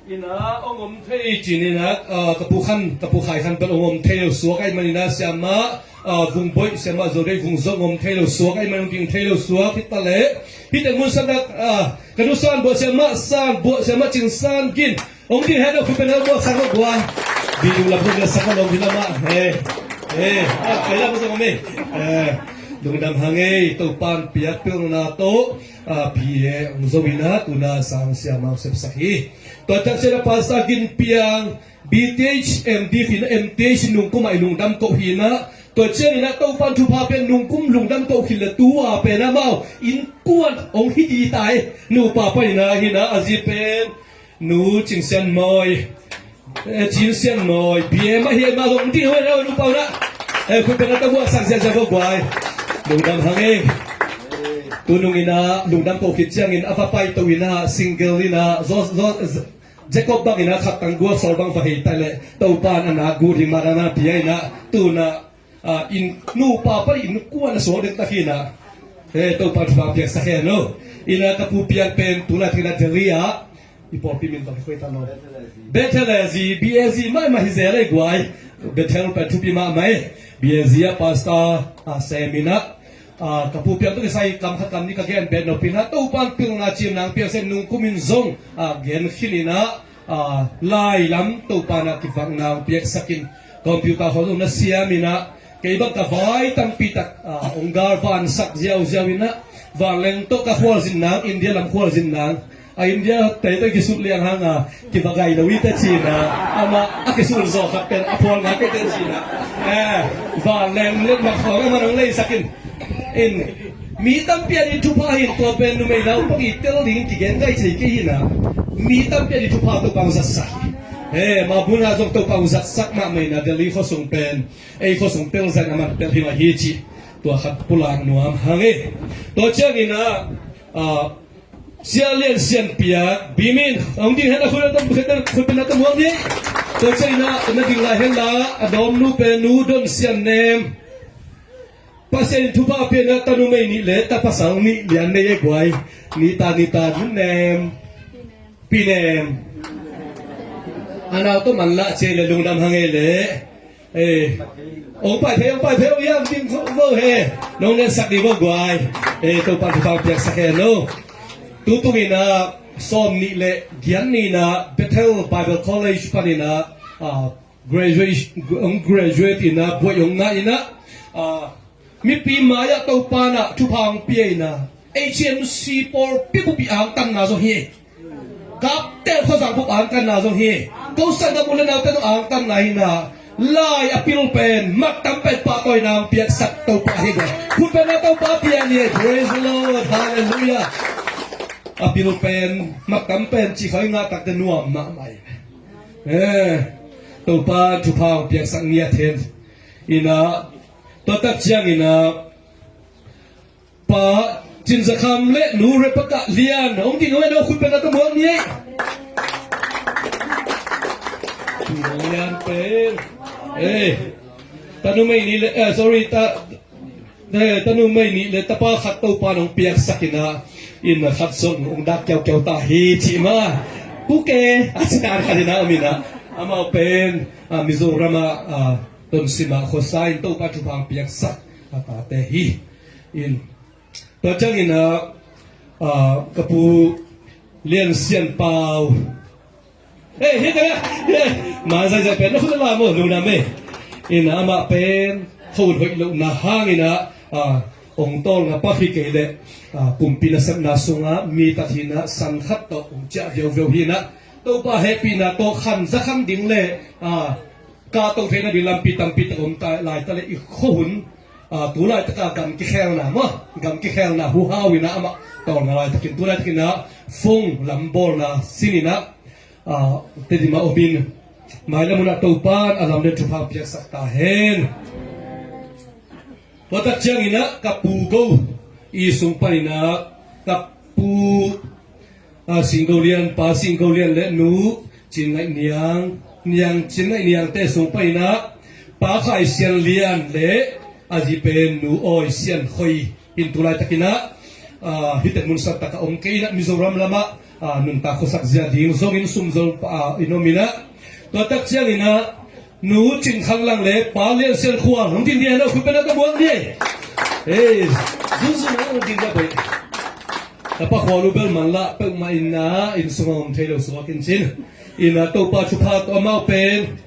Inah, ong om thei cin inah, ah, ka pu khan, ka pu Khai khan pen ong om thei lo suak ahih maninah Siamah, ah, Vung Boih, Siamah Zo Deih Vung zong om thei lo suak ahih manin ong ding thei lo suak hi ta leh. Hih teng mun sanah, ah, ka nu San Buah, Siamah San Buah, Siamah Cing San Gin. Ong ding hen a, khut pen a buaksak lo buang. Video lam khut pen sak lo hi lamah. He. He. Ah, kei lam zong om hi. Eh, lungdam hang ei, Topan piak pilna tawh, ah, P A ong zo inah, tuna sang siamah ong sepsak hi. Tua tak cianah Pastor Gin Piang, B T H, M D, fin M T H nungkum ah i lungdam koh hi inah. Tua cianginah Topan thupha pen nungkum lungdam koh khin le tu a pen amau innkuan ong hi ding ta hi. Nupa paninah hi inah, a zi pen Nu Cing Sian Mawi, eh, Cing Sian Mawi, B M ahi mah zong ding hoi na nupa uh na. Eh, khut pen a ta buaksak ziahziah vo guai. Lungdam hang ei. Tunung inah lungdam koh khit ciangin a va paito inah single inah zo, zo, Jacob bang inah khat tang gual sawl bang va hei ta leh Topan a na gu ding mah na na pia inah tunah, ah, inn nupa pan innkuan a suak ding tak hi inah. Eh, Topan thupha piaksak hen lo. Inah ka pu Piang pen tulai thinah Delhi ah, i pawlpi min bang hi koi ta lo. Bethel a zi, B A Z mahmah hi zel ei guai. Bethel pen thupi mahmah ei. B A Z ah pastor a sem inah, ah, ka pu Piang tawh kisai kam khat kam nih ka gen bet nop inah Topan pilna cimna ong piaksak in nungkum in zong, ah, gen khin inah, ah, lai lam Topan ah kivakna ong piaksak in computer khawng zong na siam inah kei bang ka vai tampi tak, ah, ong galvansak ziauziau inah vanleng tawh ka khualzin nang, India lam khualzin nang. A India teitei kisut liang hang a kiva gai lo i te ci inah, amah a kisut zawh khat pen a phual ngai kei te ci inah. Eh, vanleng letmat khawng amah nong leisak in. In, mi tampi a ding thupha hi in tua pen numei naupang i tel ding kigen gai thei kei hi inah. Mi tampi a ding thupha Topa ong zatsak hi. Eh, mah bun ah zong Topa ong zatsak mahmah inah Delhi khuasung pen ei khuasung tel zang a man tel hi mah hi cih tua khat pulak nuam hang ei. Tua ciang inah, ah, Sia Lian Sian Piak, bimin ong ding hen a, khut pen a ta muak ni. Tua ciang inah na ding lai hen la, a dawmnu pen Nu Don Sian Nem. Pasian in thupha pia inah tanumei nih le tapasal nih lian nei ei guai. Nita, Nita, Nu Nem. Pi Nem. A nau tawh man lah ciai le lungdam hang ei le. Eh. Ong pai phei, ong pai phei, ong iam ding vo he. Nong nensak ding vo guai. Eh, Topan thupha piaksak hen lo. Tutung inah sawm nih le giat ni inah Bethel Bible College pan inah, ah, graduate, ong graduate inah buai ong ngah inah, ah, mipi mai-ah Topan ah thupha ong pia inah H M C pawlpi bup i angtanna zong hi. Kapte khuazang bup angtanna zong hi. Ko sanggam u le naute zong angtanna hi inah lai a pil pen mak tam pen pahtawina ong piaksak Topa hi guai. Khut pen a Topa pia ni. Praise the Lord. Hallelujah. A pil pen mak tam pen ci khoi ngah takte nuam mahmah hi. Eh, Topa thupha ong piaksak ngiat hen. Inah tua tak ciang inah Pa Cin Za Kham le Nu Rebecca Lian ong ding ong en o, khut pen a ta muak ni. Lian pen, eh, tanumei nih le, eh, sorry, ta, eh, tanumei nih le tapa khat Topan ong piaksak inah in a khat zong ong dak kiaukiau ta hi ci mah. Pu Ke a ci dan khat in a om in a, amau pen a, Mizoram ah a, Tonsim ah khuasa in Topa thupha piaksak a tate hi. In tua ciangin a, a, ka pu Lian Sian Pau. Hei, hi ka, hei, ma zai zai pen na khut la mo lu na me. In amah pen khut hoih lo na hang in a, a, ong tawlnga pak hi kei leh, a, pumpi nasepna sungah mi tat hi in a, san khat tawh ong ciah viauviau hi in a, Topa hehpihna tawh khan za khan ding leh, a, kahto theihna ding lampi tampi tak om ta lai ta leh i khuahun, a, tu laitak a gam kikhelna maw, gam kikhelna huhau in a amah tawlnga laitakin, tu laitakin a phone lam bawlna sin in a, a, Tedim ah om in, mailam hun ah Topa'n a lamdang thupha piaksak ta hen. Tua tak ciangin a ka pu Go i sung panin a ka pu, a, Sing Go Lian, pa Sing Go Lian le nu Cin Ngaih Niang, Niang Cin Ngaih Niang te sung panin a pa Khai Sian Lian le a zi pen nu Awi Sian Khoi in tu laitakin a, a, hih teh mun sak tak a om kei in a Mizoram lamah, a, nuntak khuasak zia ding zongin sumzol pa, a, in om in a, tua tak ciangin a nu Cin Khang Lang le pa Lian Sian Khual hong din dia na khut pen a ka muak dia. Ei, zuzun hong din dia bai. Ka pa Khual u bel man lah peuhmah in a, inn sungah om thei lo suak in cin. In a Topa thupha tawh amau pen,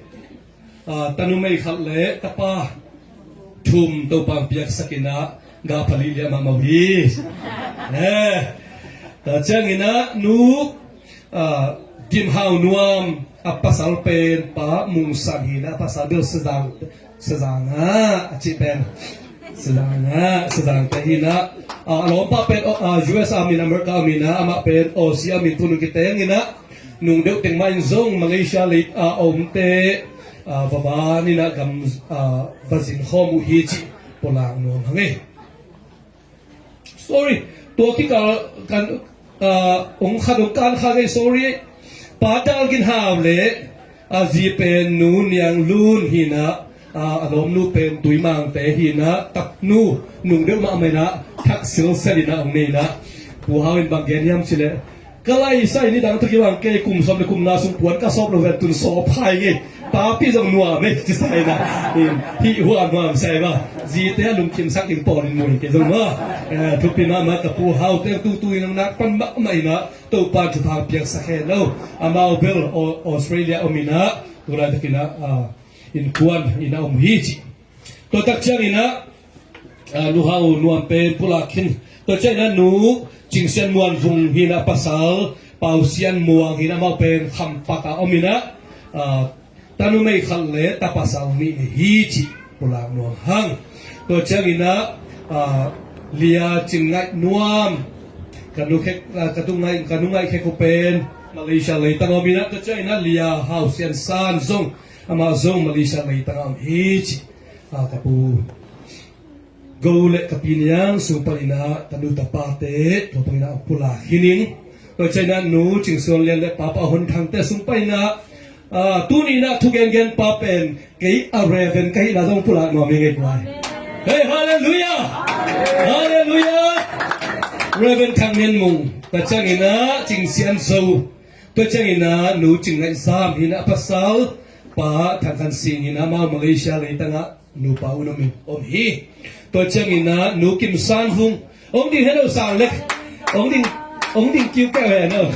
a, tanumei khat le tapa thum Topa piaksak in a, ga pha liliah mahmah uh hi. Eh, tua ciangin a nu, a, Dim Hau Nuam a pasal pen pa Mung San hi in a, a pasal bel Sazang, Sazang ah a cih pen Sazang ah, Sazang te hi in a, a, a lawmpa pen, a, U S a om in, America a om in a, amah pen Aussie a om in, tu nung kiteng in a, nung deuh teng mah in zong Malaysia lei a omte, a, va van in a gam, a, va zin khawm uh hi cih pulak nuam hang ei. Sorry, tua kikal kan, a, ong khat ong kan kha ngei, sorry. Pa Dal Gin Hau le a zi pen nu Niang Lun hi in a, a, a lawmnu pen Tuimang te hi in a, taknu nung deuh mahmah in a, thak silsel in a ong nei in a, Pu Hau in bang gen hiam cih leh, ka laisai ni dang tawh kibang kei, kum sawm le kum nga sung puan ka sawp lo ven tun sawp hai ngei. Papi zong nuam ei ci sai na. Hih hua nuam sai ba. Zite a lungkimsak in pawl in mu in kei zong maw. Eh, thupi mahmah ka Pu Hau te tutu in nak pan mahmah in a, Topa thupha piaksak hen lo. Amau bel Au-, Australia om in a, tu laitakin a, ah, innkuan in a om hi ci. Tua tak ciangin a, a, Nu Hau Nuam pen pulak khin. Tua ciangin a Nu Cing Sian Muan Vung hi in a, pasal Pau Sian Muang hi in a, amau pen Khampak a om in a, a, tanumei khat le ta pasal nih nei hi cih pulak nuam hang. Tua ciangin a, a, Lia Cing Ngaih Nuam, ka nu khek, a, ka tu ngaih, ka nu ngaih khek uh pen Malaysia leitang a om in a, tua ciangin a Lia Hau Sian San zong, amah zong Malaysia leitang a om hi ci. A, ka pu Go le ka pi Niang sung panin a, tanu tapate tua panin a pulak khin in. Tua ciangin a Nu Cing Suan Lian le papa Hon Thang te sung panin a, a, tuni in a thugengen pa pen kei a Reverend ka hihna zong pulak nuam hi ngei puai. Hei, halleluiah! Halleluiah! Reverend Thang Nian Mung, tua ciangin a Cing Sian Zo, tua ciangin a Nu Cing Ngaih Zam hi in a, a pasal pa Thang Khan Sing hi in a, amau Malaysia leitang ah nupa un om in, om hi. Tua ciangin a Nu Kim San Vung, ong ding hen lo Sang Lek, ong ding, ong ding kiu keu hen lo.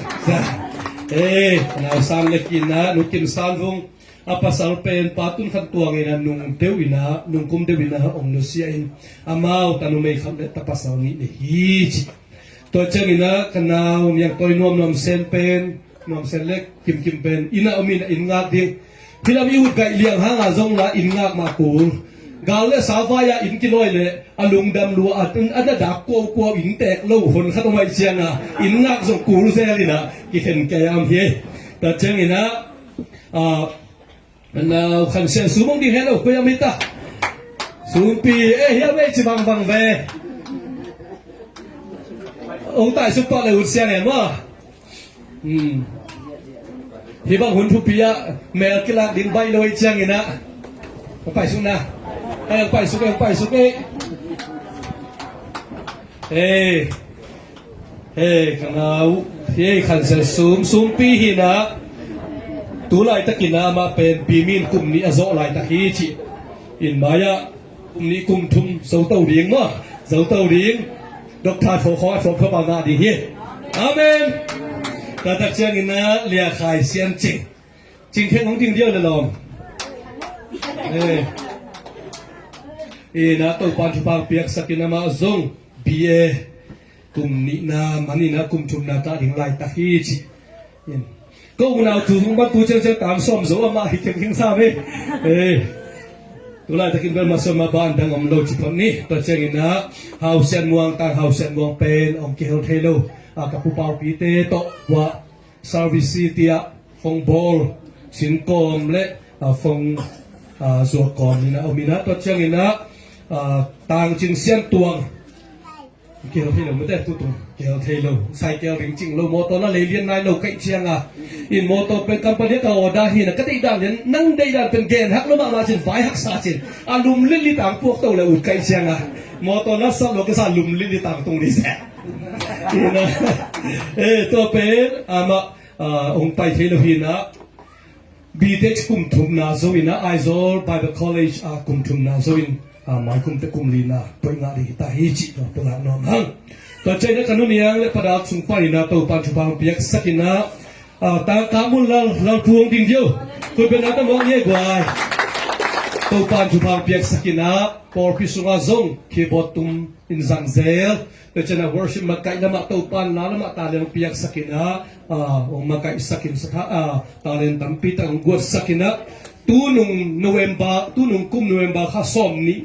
Eh, nau Sang Lek in a Nu Kim San Vung, a pasal pen pa Tun Khan Tuang in a, nung deuh in a, nung kum deuh in a ong nusia in, amau tanumei khat le ta pasal nih nei hi ci. Tua ciangin a ka nau Niang Tawi Nuam, Nuam Sen pen, Nuam Sen le Kim Kim pen inn ah om in a, inn ngak ding. Hih lam i ut gaih liang hang a zong la inn ngak mah kul. Gal le sa vai a inn kilawi le a lungdam lua a, a na dak kuaukuau, inn tek lo hon khat om ahih ciang a, inn ngak zong kul zel in a kikhen kei a om hi. Tua ciangin a, a, Nau Khan Sian Sum ong ding hen lo, koi a mi ta. Sumpi, eh, hiam ei ci bangbang ve. Ong taisuk pah le ut siang e maw. Hmm. Hih bang hun thupi ah mel kilak ding baih lo ahih ciangin a, ong paisuk na. Eh, ong paisuk, eh, ong paisuk, eh. Eh. Hei, ka nau, hei, Khan Sial Sum, Sumpi hi na, tu laitakin amah pen Bimin kum nih a zawh laitak hi ci. In mai-ah kum nih kum thum zo to ding maw, zo to ding. Doctor thawkhawng a thawk thawk a ngah ding hi. Amen. Taktak ciangin a Lia Khai Sian Cing. Cing Kheng hong ding diau le lawm. Eh. Ina Topan thupha piaksakin amah zong B A kum nihna manina kum thumna ta ding laitak hi ci. In. Ko unau tu hong ban tu ciangciang tam sawm zo amah hi keng keng sa ve. Eh. Tu laitakin bel ma sawm ma ban dang om lo ci phot ni. Tua ciangin a Hau Sian Muang, Tang Hau Sian Muang pen ong kihel thei lo. A ka pu Pau Pi te tawh wa service tiah fong bawl sin kawm le, a, fong, a, zuak kawm ina om ina tua ciangin a, a, Tang Cing Sian Tuang. Kihel thei lo mate tutung. Kihel thei lo. Cycle ring cing lo, motor la lei lian nai lo kaih cianga. In motor pen company ka order hi na ka deih dan lian, nang deih dan pen gen hak lo mahmah cin, vai haksa cin. A lum lili tang puak to le ut kaih cianga. Motor la sat lo ka sa lum lili tang tung ni se. Ina. Eh, tua pen, amah, ah, ong pai thei lo hi na. B Th kum thumna zo ina, Aizawl Bible College, ah, kum thumna zo in, ah, mai kum te kum lina, poi ngah ding hi ta hi ci, ah, pulak nuam hang. Tua ciang ina ka nu Niang le Pa Dak sung pan ina, Topan thupha piaksak ina, ah, tangka mun lal, lal puang ding dio. Koi bena ta mong ye guai. Topan thupha piaksak ina, pawlpi sunga zong, keyboard tum in zang zel. Tua ciang a worship makaih lamah Topan na lamah talent piaksak ina, ah, ong makaihsak in satha, ah, talent tampi tak ong guatsak ina. Tunung November, tunung kum November kha sawm nih,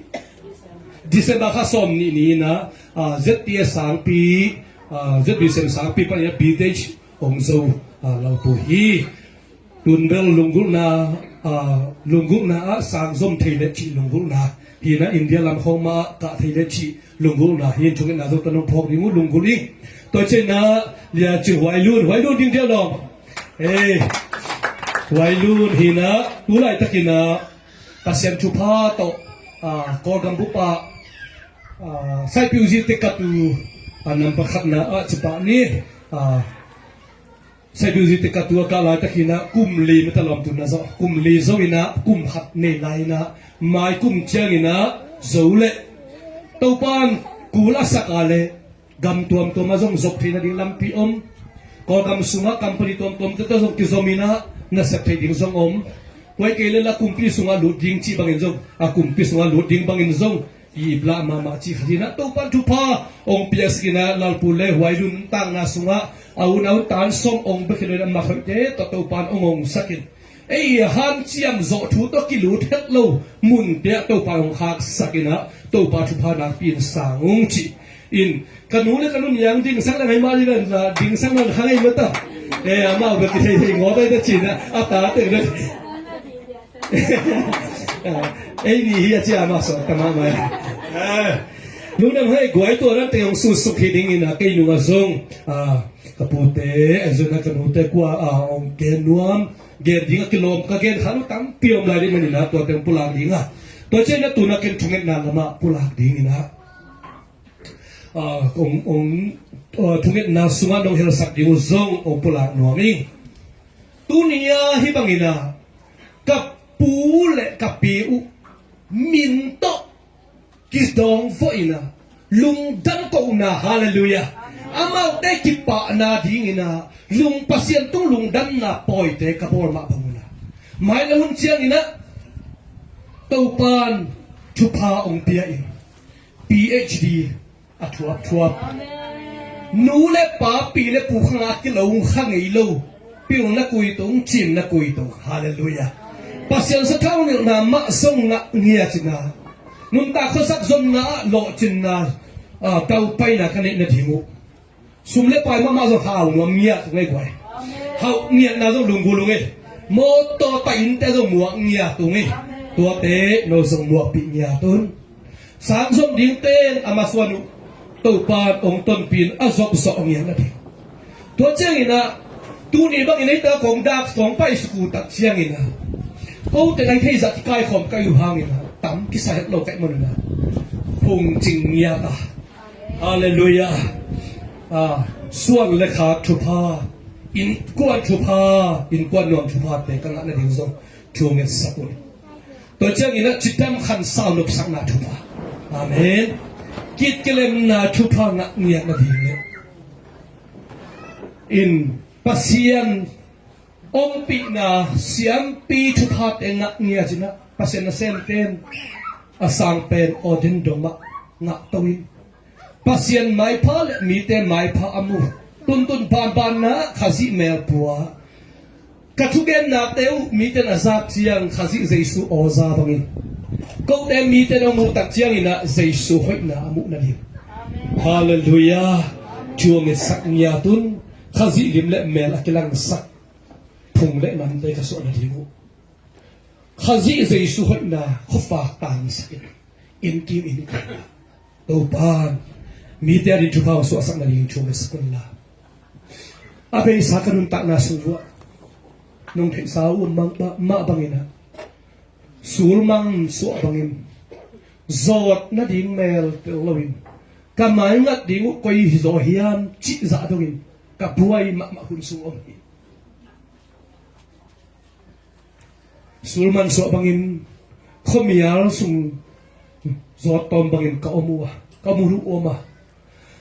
December kha sawm nih ni ina, ah, Z T S sangpi, ah, Z B C M sangpi pan ina B Th ong zo, ah, lo pu hi. Tun bel lunggulhna, ah, lunggulhna ah sang zom thei le cih lunggulhna. Hina India lam khawng mah kah thei le cih lunggulhna. Hin thungetna zong tanung phawk ding uh lunggulh ing. Tua ciang ina Lia Cing Huai Lun, Huai Lun ding dia lawm. Eh, Huai Lun hina, tu laitakin a, Pasian thupha tawh, ah, Kawlgam bup ah, ah, Saipiuzi te katu, ah, nampak khatna ah, cipah ni, ah, Saipiuzi te katu a kah laitak ina kum li mata lawm tuna zo. Kum li zo ina kum khat nei lai ina mai kum ciang ina zo le Topan kul a sak a le gam tuamtuam a zong zop theihna ding lampi om. Kawlgam sungah company tuamtuam te zong kizom ina na sep theih ding zong om. Huai kei le la kumpi sungah lut ding cih bangin zong, a kumpi sungah lut ding bangin zong i blah mahmah cih khat hi na, Topan thupha ong piaksak ina Lalpu le Huai Lun takna sungah a un a un tan sawm ong bek hi lo ina, a mak hoihte tawh Topan ong ongsak in. Ei hanciam zawh thu tawh kilut het lo munte ah Topan ong khaksak ina, Topa thupha nakpi in sang ung cih in, ka nu le ka nu Niang dingsak le ngai mah ding in, dingsak le kha ngai mah ta. Eh, amau bek kithei thei ngawt ai ta cih ina, a tate bek. Ei ni hi a cia mah sawt ta mahmah. Ah, lungdam hei guai tua nan teng hong suksuk hi ding ina kei nungah zong, ah, ka pute, a zun a ka nute kua, ah, ong gen nuam, gen ding a kilawm, ka gen khan uh tampi om lai ding man ina tua teng pulak ding a. Tua ciang ina tuna ken thungetna lamah pulak ding ina. Ah, ong, ong, ah, thungetna sungah nong helsak ding uh zong ong pulak nuam ing. Tuni a hi bangin a ka pu le ka pi uh min tawh kidawng vawh ina lungdam kohna, halleluiah. Amaute kipahna ding ina lung Pasian tung lungdamna pawite ka bawl mah bang ina mai le hun ciang ina Topan thupha ong pia in P H D a thuapthuap. Nu le pa, pi le pu khang a kilo kha ngei lo. Pil na kui tung, cin na kui tung. Halleluiah. Pasian sathau nilhna mah zong ngah ngiat ina nuntak khuasak zonna ah lawhcinna, ah, taupaina ka neih nading uh. Sum le pai mahmah zong hau nuam ngiat tung ei guai. Hau ngiatna zong lunggulh ung ei. Mawtaw ta innte zong muak ngiat ung ei. Tuate no zong muakpih ngiat un. Sang zom dingte in a masuan uh Topan ong tonpih in a zop zawh ngiat nading. Tua ciang ina tuni bangin eite kong dak kong pai suk uh tak ciang ina kote nai thei zah kikaikhawm kai uh hang ina tam kisa het lo kaih man ina hong cing ngiat a. Halleluiah. Ah, Suan le khak thupha, innkuan thupha, innkuan nuam thuphate ka ngah nading zong thu ngetsak un. Tua ciangin a cidam khansau nopsakna thupha. Amen. Kitkilemna thupha ngah ngiat nading le in Pasian ompihna siampi thuphate ngah ngiat in a Pasian nasemten a sang pen ordain dong mah ngah to in Pasian maipha le mite maipha a mu. Tuntun banbanna Khazih melpua ka thugennate uh mite na zak ciang Khazih Jesu awza bangin kote mite na muhtak ciangin a Jesu hoihna a muh nading. Halleluiah. Thu a ngetsak ngiat un Khazih lim le mel a kilangsak phung le namte ka suah nading uh Khazih Jesu hoihna khuavak tangsak in innkim innkuan ah Topan mite a ding thupha hong suahsak nading thu ngetsak unla. A beisa ka nuntakna sung vuah nong theihsa uh mah bangin a sulmang suah bangin zawt nading mel tel loin ka maingat ding uh koi hi zaw hiam cih zah dongin ka buai mahmah hun sung om hi. Sulman suah bangin khuamial sung zawt tawm bangin ka om uh a, ka om uh om a.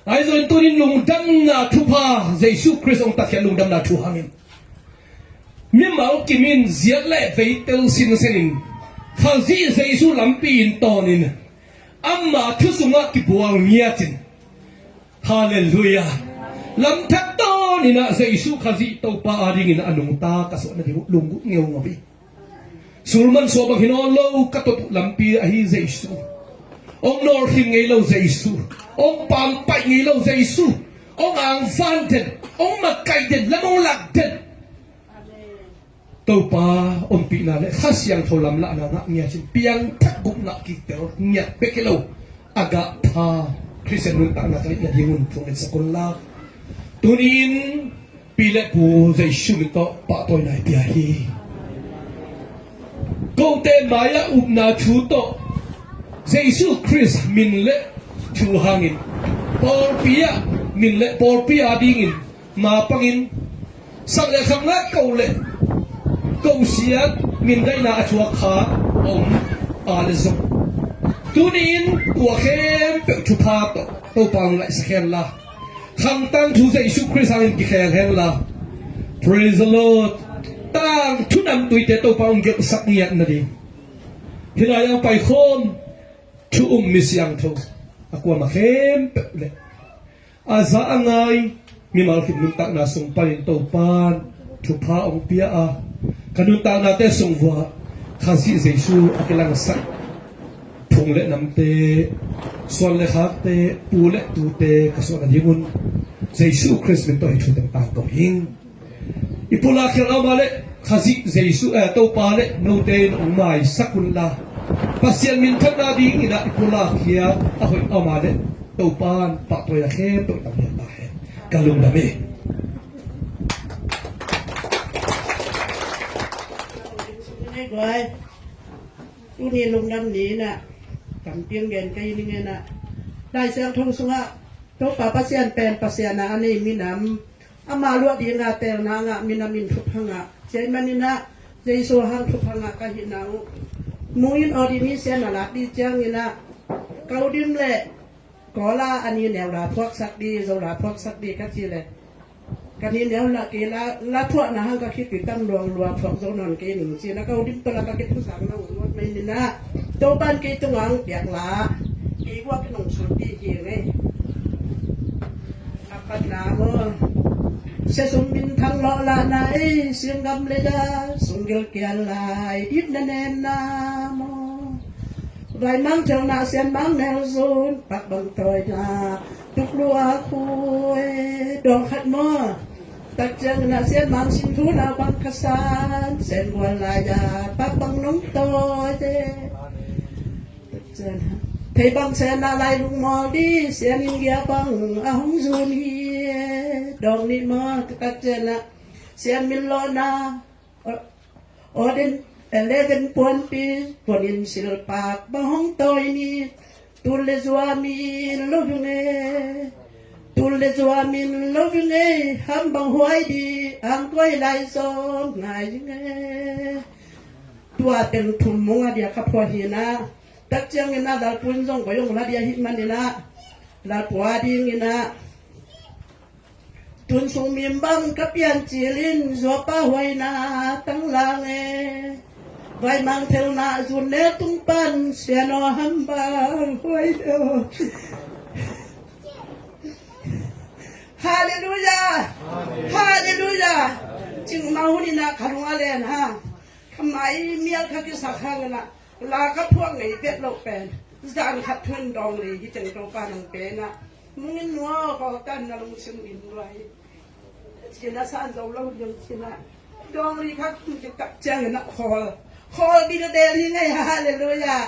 Ahi zongin tunin lungdamna thupha Jesu Khrist hong tatkhiat lungdamna thu hangin mimal kimin ziat le veitel sinsenin Khazih Jesu lampi in tawnin ama thu sungah kibual ngiatin Halleluiah. Lamthak tawnin a Jesu Khazih Topa adingin a nungta ka suah nading uh lunggulh ngeungau hi. Sulman suah bang hi nawn lo ka tot uh lampi ahi Jesu. Hong nawlkhin ngei lo Jesu. Hong pangpaih ngei lo Jesu. Hong angvan den, hong makaih den, lam hong lak den Topa ompihna le Kha Siangtho lamlahna ngah ngiat in piangthak gupna kiktel ngiat bek hi lo a gah pha Khristian nuntakna ka neih nadingun thu ngetsak unla. Tunin pi le pu Jesu min tawh pahtawina i pia hi. Kote mai-ah upna thu tawh Jesu Khrist min le thu hangin pawlpi ah min le pawlpi adingin mapangin sak le khak ngah ko le ko siat mindaihna a thuak kha om a le zong tuni-in tua khempeuh thupha tawh Topa hong laihsak henla khangtang thu Jesu Khrist hangin kikhel henla. Praise the Lord. Tangthu namtuite Topa hong gelhsak ngiat nading hih lai-ah paikhawm thu um mi siangtho a kuamah khempeuh le a za a ngai mimal khit nuntakna sung panin Topan thupha hong pia a ka nuntaknate sung vuah Khazih Jesu a kilangsak phung le namte suan le khakte pu le tute ka suah nadingun Jesu Khrist min tawh hih thu teng tangko hing. I pulak khial a om a le Khazih Jesu eh, Topa le note in hong maisak unla Pasian minthanna dingin ah i pulak khial a hoih a om a le Topan pahtawina khempeuh tang hian ta hen. Ka lungdam hi. Tuni lungdam ni-in ah tampiang gen ka hi ning in ah Lai Siangtho sungah Topa Pasian pen Pasian a a nei minam ama luah dinga teelna ngah minam in thupha ngah ciai manin ah Jesu hang thupha ngah ka hihna uh mu in aw dih ni sian a lak dih ciangin ah Kaudim le Kawla a ni neu la phuaksak dih, Zo la phuaksak dih ka ci le ka ni neu la kei la, la phuakna hang ka khit kei tang luang lua phuak zo nawn kei ning ci na Kaudim tawh la ka kithuzak na uh luat mai ni na Topan kei tungah ang piak la kei guak nong sut dih hi ngei. A khatna maw, sia sung minthang lawh lahna ei, singgam le da sung gilkial lai dipna nenna maw, vaimang thelna sianmang nelzun pakbang tawina tuklua khu ei, dawng khat maw, tak ciangin ah sianmang singthu naupang khasan sengual lai-a pakbang nong tawi te. Thei bang sen ah lai lungmawl dih sian in gia bang a hong zun hi. Dawng nih maw, ka kat cian ah sian min lawhna aw den eleven puanpi puan in silpak bang hong tawi ni. Tun le zua mi lo hung e. Tul le zua min lo ving ei, ham bang huai di, ang koi lai zong ngai ving ei. Tua teng thum mung a dia ka phuah hi na. Tak ciangin a Lalpu in zong koi ong la dia hi manin a, Lalpu a dingin a, tun sung min bang ka pian cilin, zuapa huaina tang lang e. Vai mang thelna zun ne tung pan, siano ham bang huai do. Halleluia. Halleluia. Cing ma hun in a ka lung a len ha. Ka mai mial ka kisak hang in a, la ka phuak ngei vet loh pen, zan khat thu in dawng li hi teng Topa nang pen a, mung in nua khawl tan na lungsim in nua hi. Cina san zo lo ding cina. Dawng li khat thu kitak ciangin a khawl. Khawl bi ka del hi ngei, halleluia.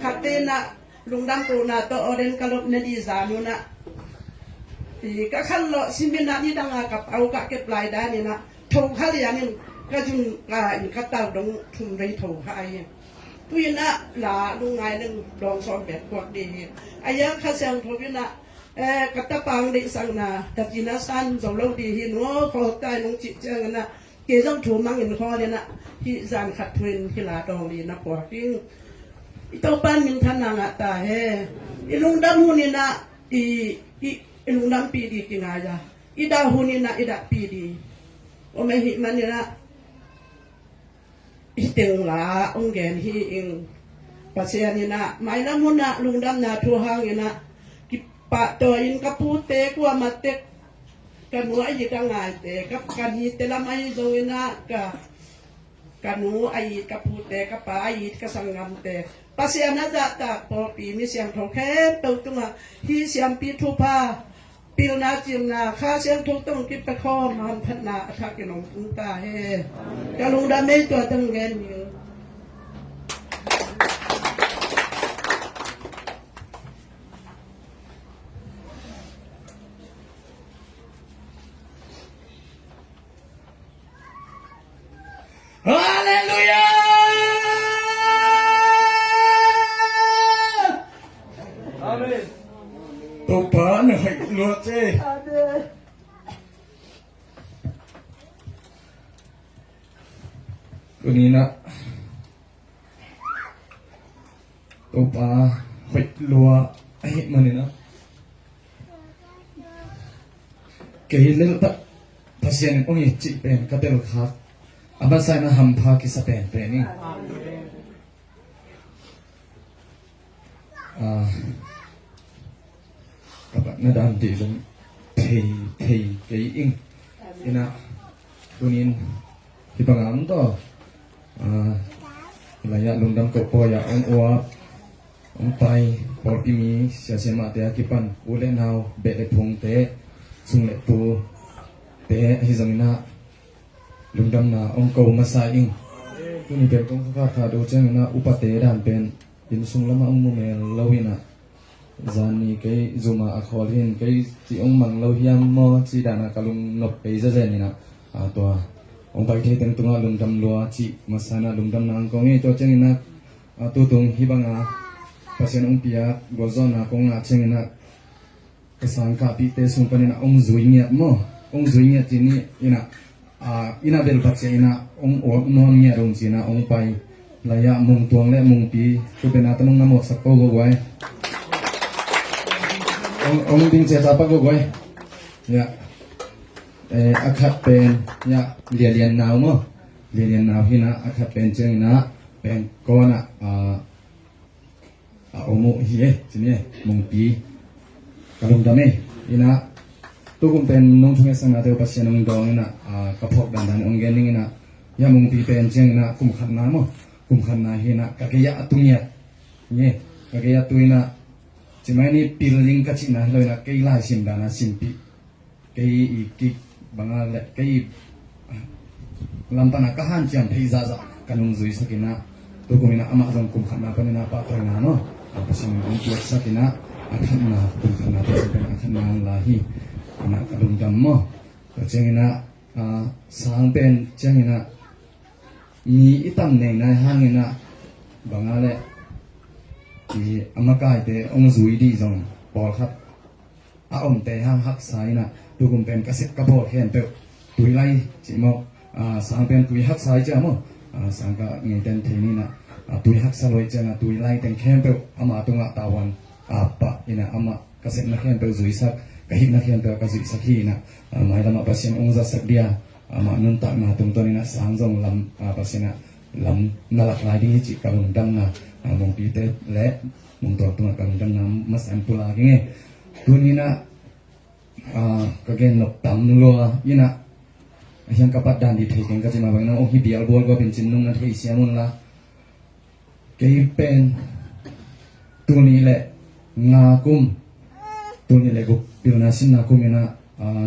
Khat pen a, lungdam kohna tawh ordain ka lop na di zan un a, i ka khan lawh simin a, nidang a ka pau ka kep lai dan in a, tho kha lian in ka zun ka in ka tal dong thum vei tho kha a hi. Tu in a la lungngai leng dawng sawm pek kuak di hi. A yang Kha Siangtho in a, eh, ka tapang deihsakna, ka cina san zo lo di hi, nua khawl tai nung cih ciangin a, kei zong thu mang in khawl in a, hih zan khat thu in hih la dawng li na puak ing. I Topa in minthanna ngah ta hen. I lungdam hun in a, i, i, i lungdampih di kingai a, i dah hun in a i dahpih di om ahih manin a, hih teng la ong gen hi ing. Pasian in a, mailam hun a lungdamna thu hangin a, kipahtawi in ka pute kuamah tek, ka nu a it a ngaite, ka, ka nite lam ahi zongin a, ka, ka nu a it, ka pute, ka pa a it, ka sanggamte, Pasian a zahtak pawlpi mi siangtho khempeuh tungah hih siampi thupha, pilna, cimna, Kha Siangtho tawh kipia khawm hamphatna a thak in hong tung ta hen. Ka lungdam ei, tua teng gen hi. Halleluia! Amen. Topa na hoih lua ce. Amen. Tuni in a Topa hoih lua ahih manin a, kei lel tak Pasian in ong it cih pen ka tel khak a, bansa in a hampha kisa penpen ing. Ah, ka patna dan dih zong thei, thei kei ing. In a, tuni in hih bang a om tawh, ah, lai-ah lungdam koh pawi-ah ong uap, ong pai pawlpi mi siasia mahte a kipan u le nau, beh le phungte, sung le tute ahi zongin a, lungdamna ong ko masa ing. Tuni pen kong kha kha do ciangin a, upate dan pen inn sung lamah ong mu mel lo in a, zan ni kei zum a a khawl hi in, kei ci ong mang lo hiam maw ci dan a ka lungnop kei zazen in a, a, tua ong pai thei teng tungah lungdam lua cih masa in a lungdamna ong ko ing. Tua ciangin a, a, tutung hih bang a Pasian ong piak gualzawhna kong ngah ciangin a, ka sangkahpihte sung panin a ong zui ngiat maw, ong zui ngiat ci ni in a, a, in a bel pat sia in a ong uap nuam ngiat ong ci in a ong pai. Lai-ah Mung Tuang le Mung Pi, tu pen a tanung na mawksak ko guai. Ong, ong ding cia ta pa guai. Ya. Eh, a khat pen, ya, Lia Lian Nau maw. Lia Lian Nau hi in a, a khat pen ciang in a, pen kawn a, a, a om uh hi e, ci ni e, Mung Pi. Ka lungdam e, in a, tukum pen nong thungetsak nate uh Pasian ong dawng in a, a, ka phawk dandan ong gen ning in a, ya Mung Pi pen ciang in a, kum khatna maw, kum khatna hi in a, ka gei ah a tu ngiat. Ni e, ka gei ah a tu in a, ci mai ni pil ling ka cihna hi lo in a, kei laisim dan a simpih. Kei i kik bang a le, kei i lam pan a ka hanciam theih zahzah ka nungzuisak in a, tukum in a amah zong kum khatna panin a pahtawina maw, a Pasian in hong piaksak in a, a khatna, kum khatna Pasian pen a khatna hong la hi. In a ka lungdam maw. Tua ciangin a, a, sang pen ciangin a, mi i tam nei nai hangin a, bang a le, i a makaite hong zui dih zong pawlkhat a omte hang haksa inah, tukum pen ka sep ka bawl khempeuh Tuilai cih maw, sang pen tui haksa i cia maw, sang ka ngeiten thei ninah, tui haksa luai ciangah Tuilai teng khempeuh ama tungah tavuan a pah inah, amah ka sepna khempeuh zuisak, ka hihna khempeuh ka zuisak hi inah, mailamah Pasian ong zatsak dia, amah nuntakna tungtawn inah sang zong lam, Pasian ah lam na lak lai ding hi cih ka lungdamna, mungpite le mungtual tungah ka lungdamna masa in pulak ing e. Tuninah ka gen nop tam lua inah, a hiang ka pat dan di thei keng ka cima bangin ong hi bial bual gua pincin nung na thei siam un la. Kei pen tulnih le nga kum, tulnih le guk pilna sinna kum inah,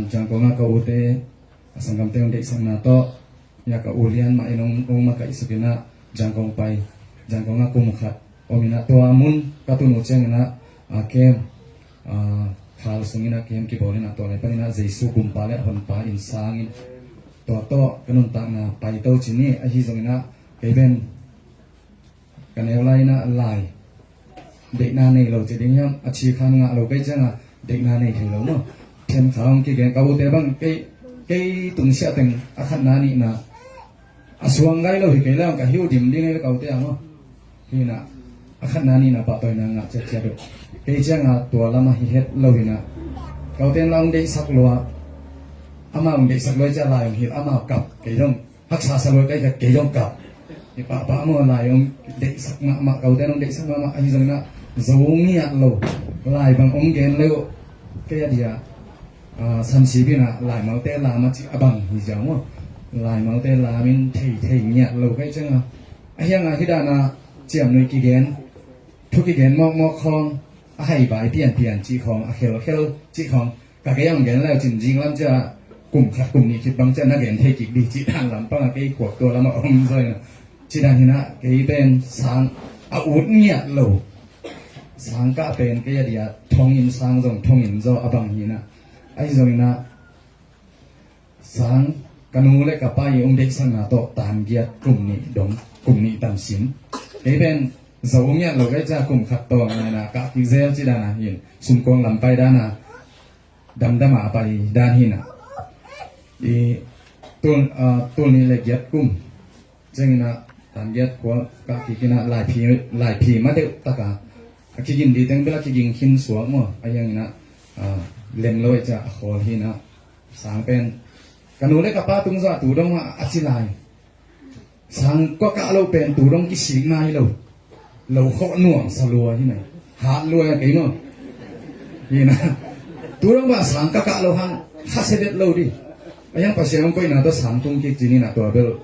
Jangkong ah ka ute a sanggamte ong deihsakna tawh, ya ka ulian mah in ong makaihsak inah Jangkong pai, Jangkong ah kum khat om inah, tua mun ka tun uh ciang inah, a kem, khal sung inah kem kibawl inah, tua lai pan inah Jesu gumpa le honpa in sang in, tua tawh ka nuntakna paito cin hi. Ahi zong inah kei pen ka neu lai inah lai deihna nei lo ci ding hiam, a ci khan ngah lo kei ciangah deihna nei thei lo maw. Themkha hong kigen ka ute bang, kei, kei tungsiah teng a khatna nihna a suang gai lo hi kei le ka hiu dim ding ei ka ute ah maw. Hinah a khatna nihna pahtawina ngah ciatciat uh. Kei ciangah tua lamah hi het lo hinah, ka ute in la hong deihsak lua, amah hong deihsak lua ciah lai hong hilh, amah kap, kei dong haksa sa lua kai ka kei dong kap. Hi pahpah maw, lai ong deihsak mahmah, ka ute in ong deihsak mahmah, ahi zong inah zo ngiat lo. Lai bang ong gen leu kei a dia, samsip inah laimalte lam a cih a bang hi ziau maw. Laimalte lam in thei thei ngiat lo kai ciangah, a hiangah hi dana ciamnui kigen, thu kigen mawkmawk khawng, a haibai pianpian cih khawng, a khelkhel cih khawng, ka kei ang gen leu cin zing lam cia kum khat kum nih khit bang cia na gen thei kik dih cih dan lampang a kei khuak tua lamah om zaw inah. Cih dan hinah kei pen sang a ut ngiat lo. Sang kah pen kei a dia thongin sang zong thongin zaw a bang hinah. Ahi zong inah sang ka nu le ka pa i ong deihsakna tawh tan giat kum nih dong, kum nih tan sim. Kei pen zo ngiat lo kei cia kum khat tawh ngaina kah kik zel cih dana hin sumkong lam pai dana damdama a pai dan hinah. I tul, tul nih le giat kum ciang inah tan giat khual kah kik inah laiphi, laiphi ma deuh taka a kigin di teng bel a kiging khin suak maw. A hiang inah lem lo i cia a khawl hinah. Sang pen ka nu le ka pa tung zah tu dong a ci lai. Sang kua kah lo pen tu dong kisik nai lo. Lo khawh nuam sa lua hinah. Hat lua kei maw. Hinah tu dong bah sang ka kah lo hang kha sedet lo di. A hiang Pasian ong koihna tawh sang tung kik cin inah tua bel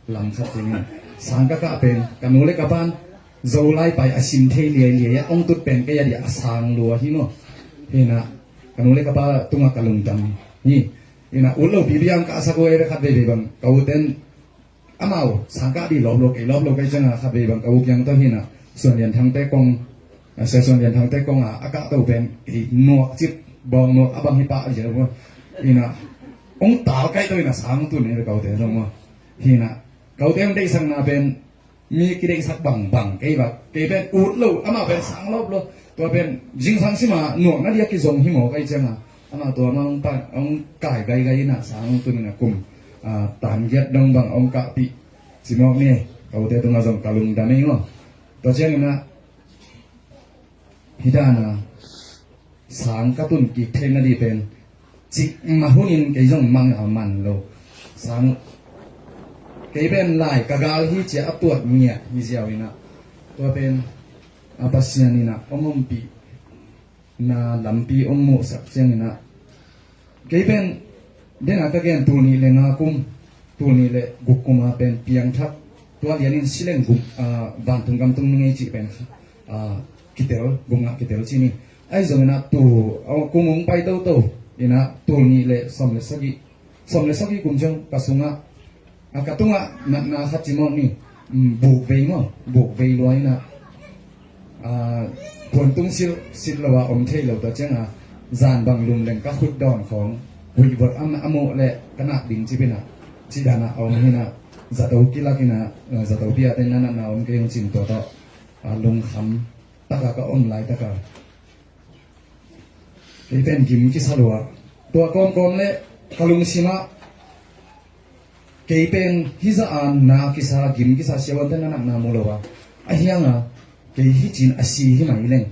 lam khat cin inah. Sang ka kah pen ka nu le ka pan Zolai pai a sim thei liailiai a ong tut pen kei a dia a sang lua hi maw. Hinah ka nu le ka pa tungah ka lungdam hi. Hinah ut lo pipi ang ka a sak uh ei ve khat veivei bang ka uten amau sang kah di lawp lo kei lawp lo kei ciangah khat vei bang ka u kiang tawh hinah Suan Lian Thangte kong, a sia Suan Lian Thangte kong a a kah to pen kei nuak cip bawng nuak a bang hi pah lian uh. Hinah ong tal kaih to hinah sang tun ei ve ka ute zong maw. Hinah ka ute ong deihsakna pen mi kideihsak bangbang kei bak kei pen ut lo, amah pen sang lawp lo. Tua pen zingsang sima nuakna dia kizong hi maw kai cianga amah tua amah hong kai gaigai inah sang hong tun inah kum tan giat dong bang hong kahpih cimawk ni. Ka ute tungah zong ka lungdam ei maw. Tua cianginah hih dana sang ka tun kik theihna dih pen cih mah hunin kei zong mang a man lo. Sang kei pen lai ka gal hi cia a tuat ngiat hi ziau inah tua pen a Pasian inah hong ompihna lampi hong muhsak cianginah kei pen dena ka gen tul nih le nga kum, tul nih le guk kuma pen piangthak tua lianin sileng guk vantung gamtung ni ngei cih pen kitel, guk ngah kitel cih ni. Ahi zongin ah tu kum hong pai toto inah tul nih le sawm le sagih, sawm le sagih kum ciang ka sungah a ka tungah natna khat ci mawk ni. Bukvei maw, bukvei lua inah puantung silh silh lo a om thei lo tua cianga zan bang lum leng ka khut dawn khawng huihvot a muh le ka nak ding cipinah cih danah a om hinah zato kilak inah zato piate na natna om kei hong cin tua tawh lungkham taka ka om laitaka Kei pen gim kisa lua. Tua kawmkawm le ka lungsim ah kei pen hizah a na kisa, gim kisa, siavuante na nakna mu lo a, a hiang a kei hi cin a si hi mai leng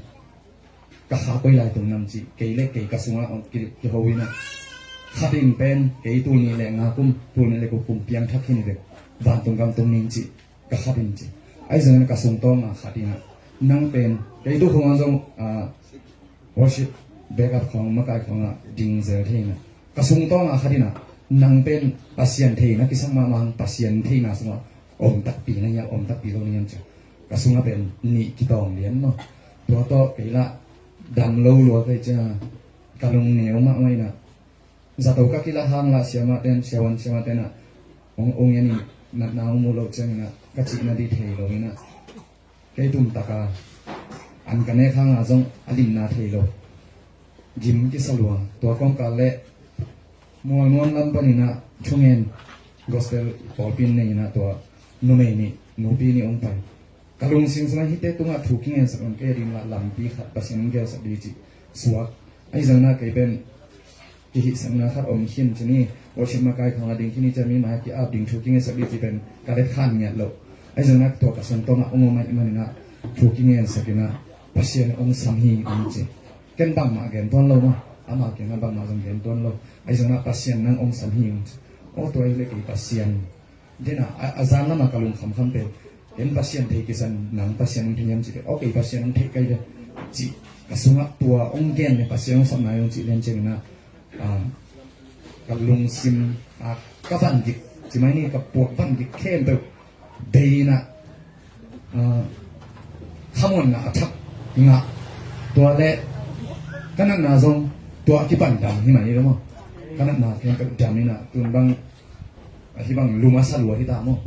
ka kha koi lai tung nam cih kei le kei ka sungah ki, kiho in a, khat in pen kei tul nih le nga kum, tul nih le kua kum piangthak hi ni ve, vantung gam tung ning cih ka khat in ci. Ahi zongin ka sungtawng a khat in a, nang pen kei tu khong a zong, ah, worship backup khong, makai khong a ding zel thei in a, ka sungtawng a khat in a, nang pen Pasian thei na kisak mahmah, Pasian theina sungah om takpi na hiam, om takpi lo na hiam ci. Ka sungah pen nih kitawng lian maw. Tua tawh kei lah dam lo lua kei cia, ka lung neu mahmah in a, zato ka kilah hang lah siamah ten, siavuan siamah ten a, ong, ong en in, natna ong mu lo ciangin a, ka cihna dih thei lo in a, kei tum taka an ka nek hang a zong a limna thei lo. Gim kisa lua. Tua kawmkal le Mualnuam lam panin a thungen, gospel pawlpi in nei in a, tua numei nih, nupi nih ong pai. Ka lungsim sungah hihte tungah thu kingensak lam kei ding lah lampi khat Pasian ong gelsak ding cih suak. Ahi zongin a kei pen kihihsakna khat om khin ci ni, worship makai khong a ding khin i ci a, mi mai a ki-ap ding thu kingensak ding cih pen ka let khan ngiat lo. Ahi zongin a tua ka sungtawng ah ong om ahih manin a thu kingensak in a, Pasian ong sam hi ong ci. Ken bangmah gen tuan lo maw, ama kiangah bangmah zong gen tuan lo. Ahi zongin a Pasian nang ong sam hi ong ci. Aw, tua hi le kei Pasian dena, a, a zan lamah ka lungkham kham pen, en Pasian thei kisan, nang Pasian ong thei hiam ci pen, okay, Pasian ong thei kai ve, ci ka sungah tua ong gen le Pasian ong sap nai ong ci lian ciangin a, ah, ka lungsim, ah, ka van gik, ci mai ni, ka puak van gik khempeuh bei in a, ah, khamuanna a thak ngah, tua le ka natna zong tua kipan dam hi mai ni lo maw. Ka natna khempeuh dam in a, tun bang a hi bang lum a sa lua hi ta maw.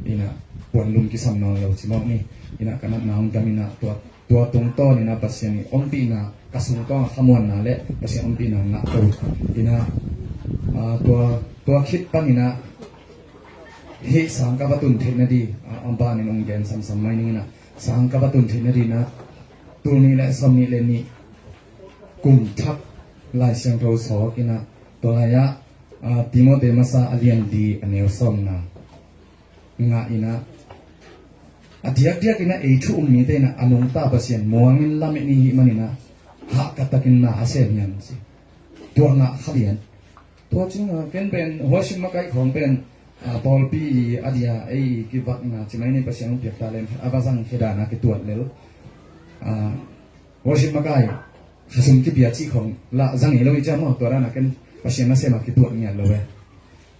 In a, puan lum kisam nawn lo ci mawk ni. In a, ka natna ong dam in a, tua, tua tungtawn in a Pasian i ompihna ka sungtawng a khamuanna le Pasian ompihna ngah to. In a, ah, tua, tua khit pan in a, hih sang ka va tun theihna ding, ah, a ban in ong gen samsam mai ning in a, sang ka va tun theihna ding in a, tul nih le sawm nih le nih kum thak Lai Siangtho sawk in a, tua lai ah, ah, Timote masa a lian li a neu sawmna ngah in a, a diakdiak in a ei thu um mite in a, a nungta Pasian muang in lamet ni hih man in a, hahkat takin na a sem hiam ci. Tua ngah kha lian. Tua cing a, ken pen worship makai khong pen, ah, pawlpi i a dia ei kivakna ci mai ni, Pasian ong piak talent a va zang khia dan a kituat lel. Ah, worship makai khasum kipia cih khong lah zang hi lo i ci a maw, tua dan a ken Pasian nasem a kituat ngiat lo ve.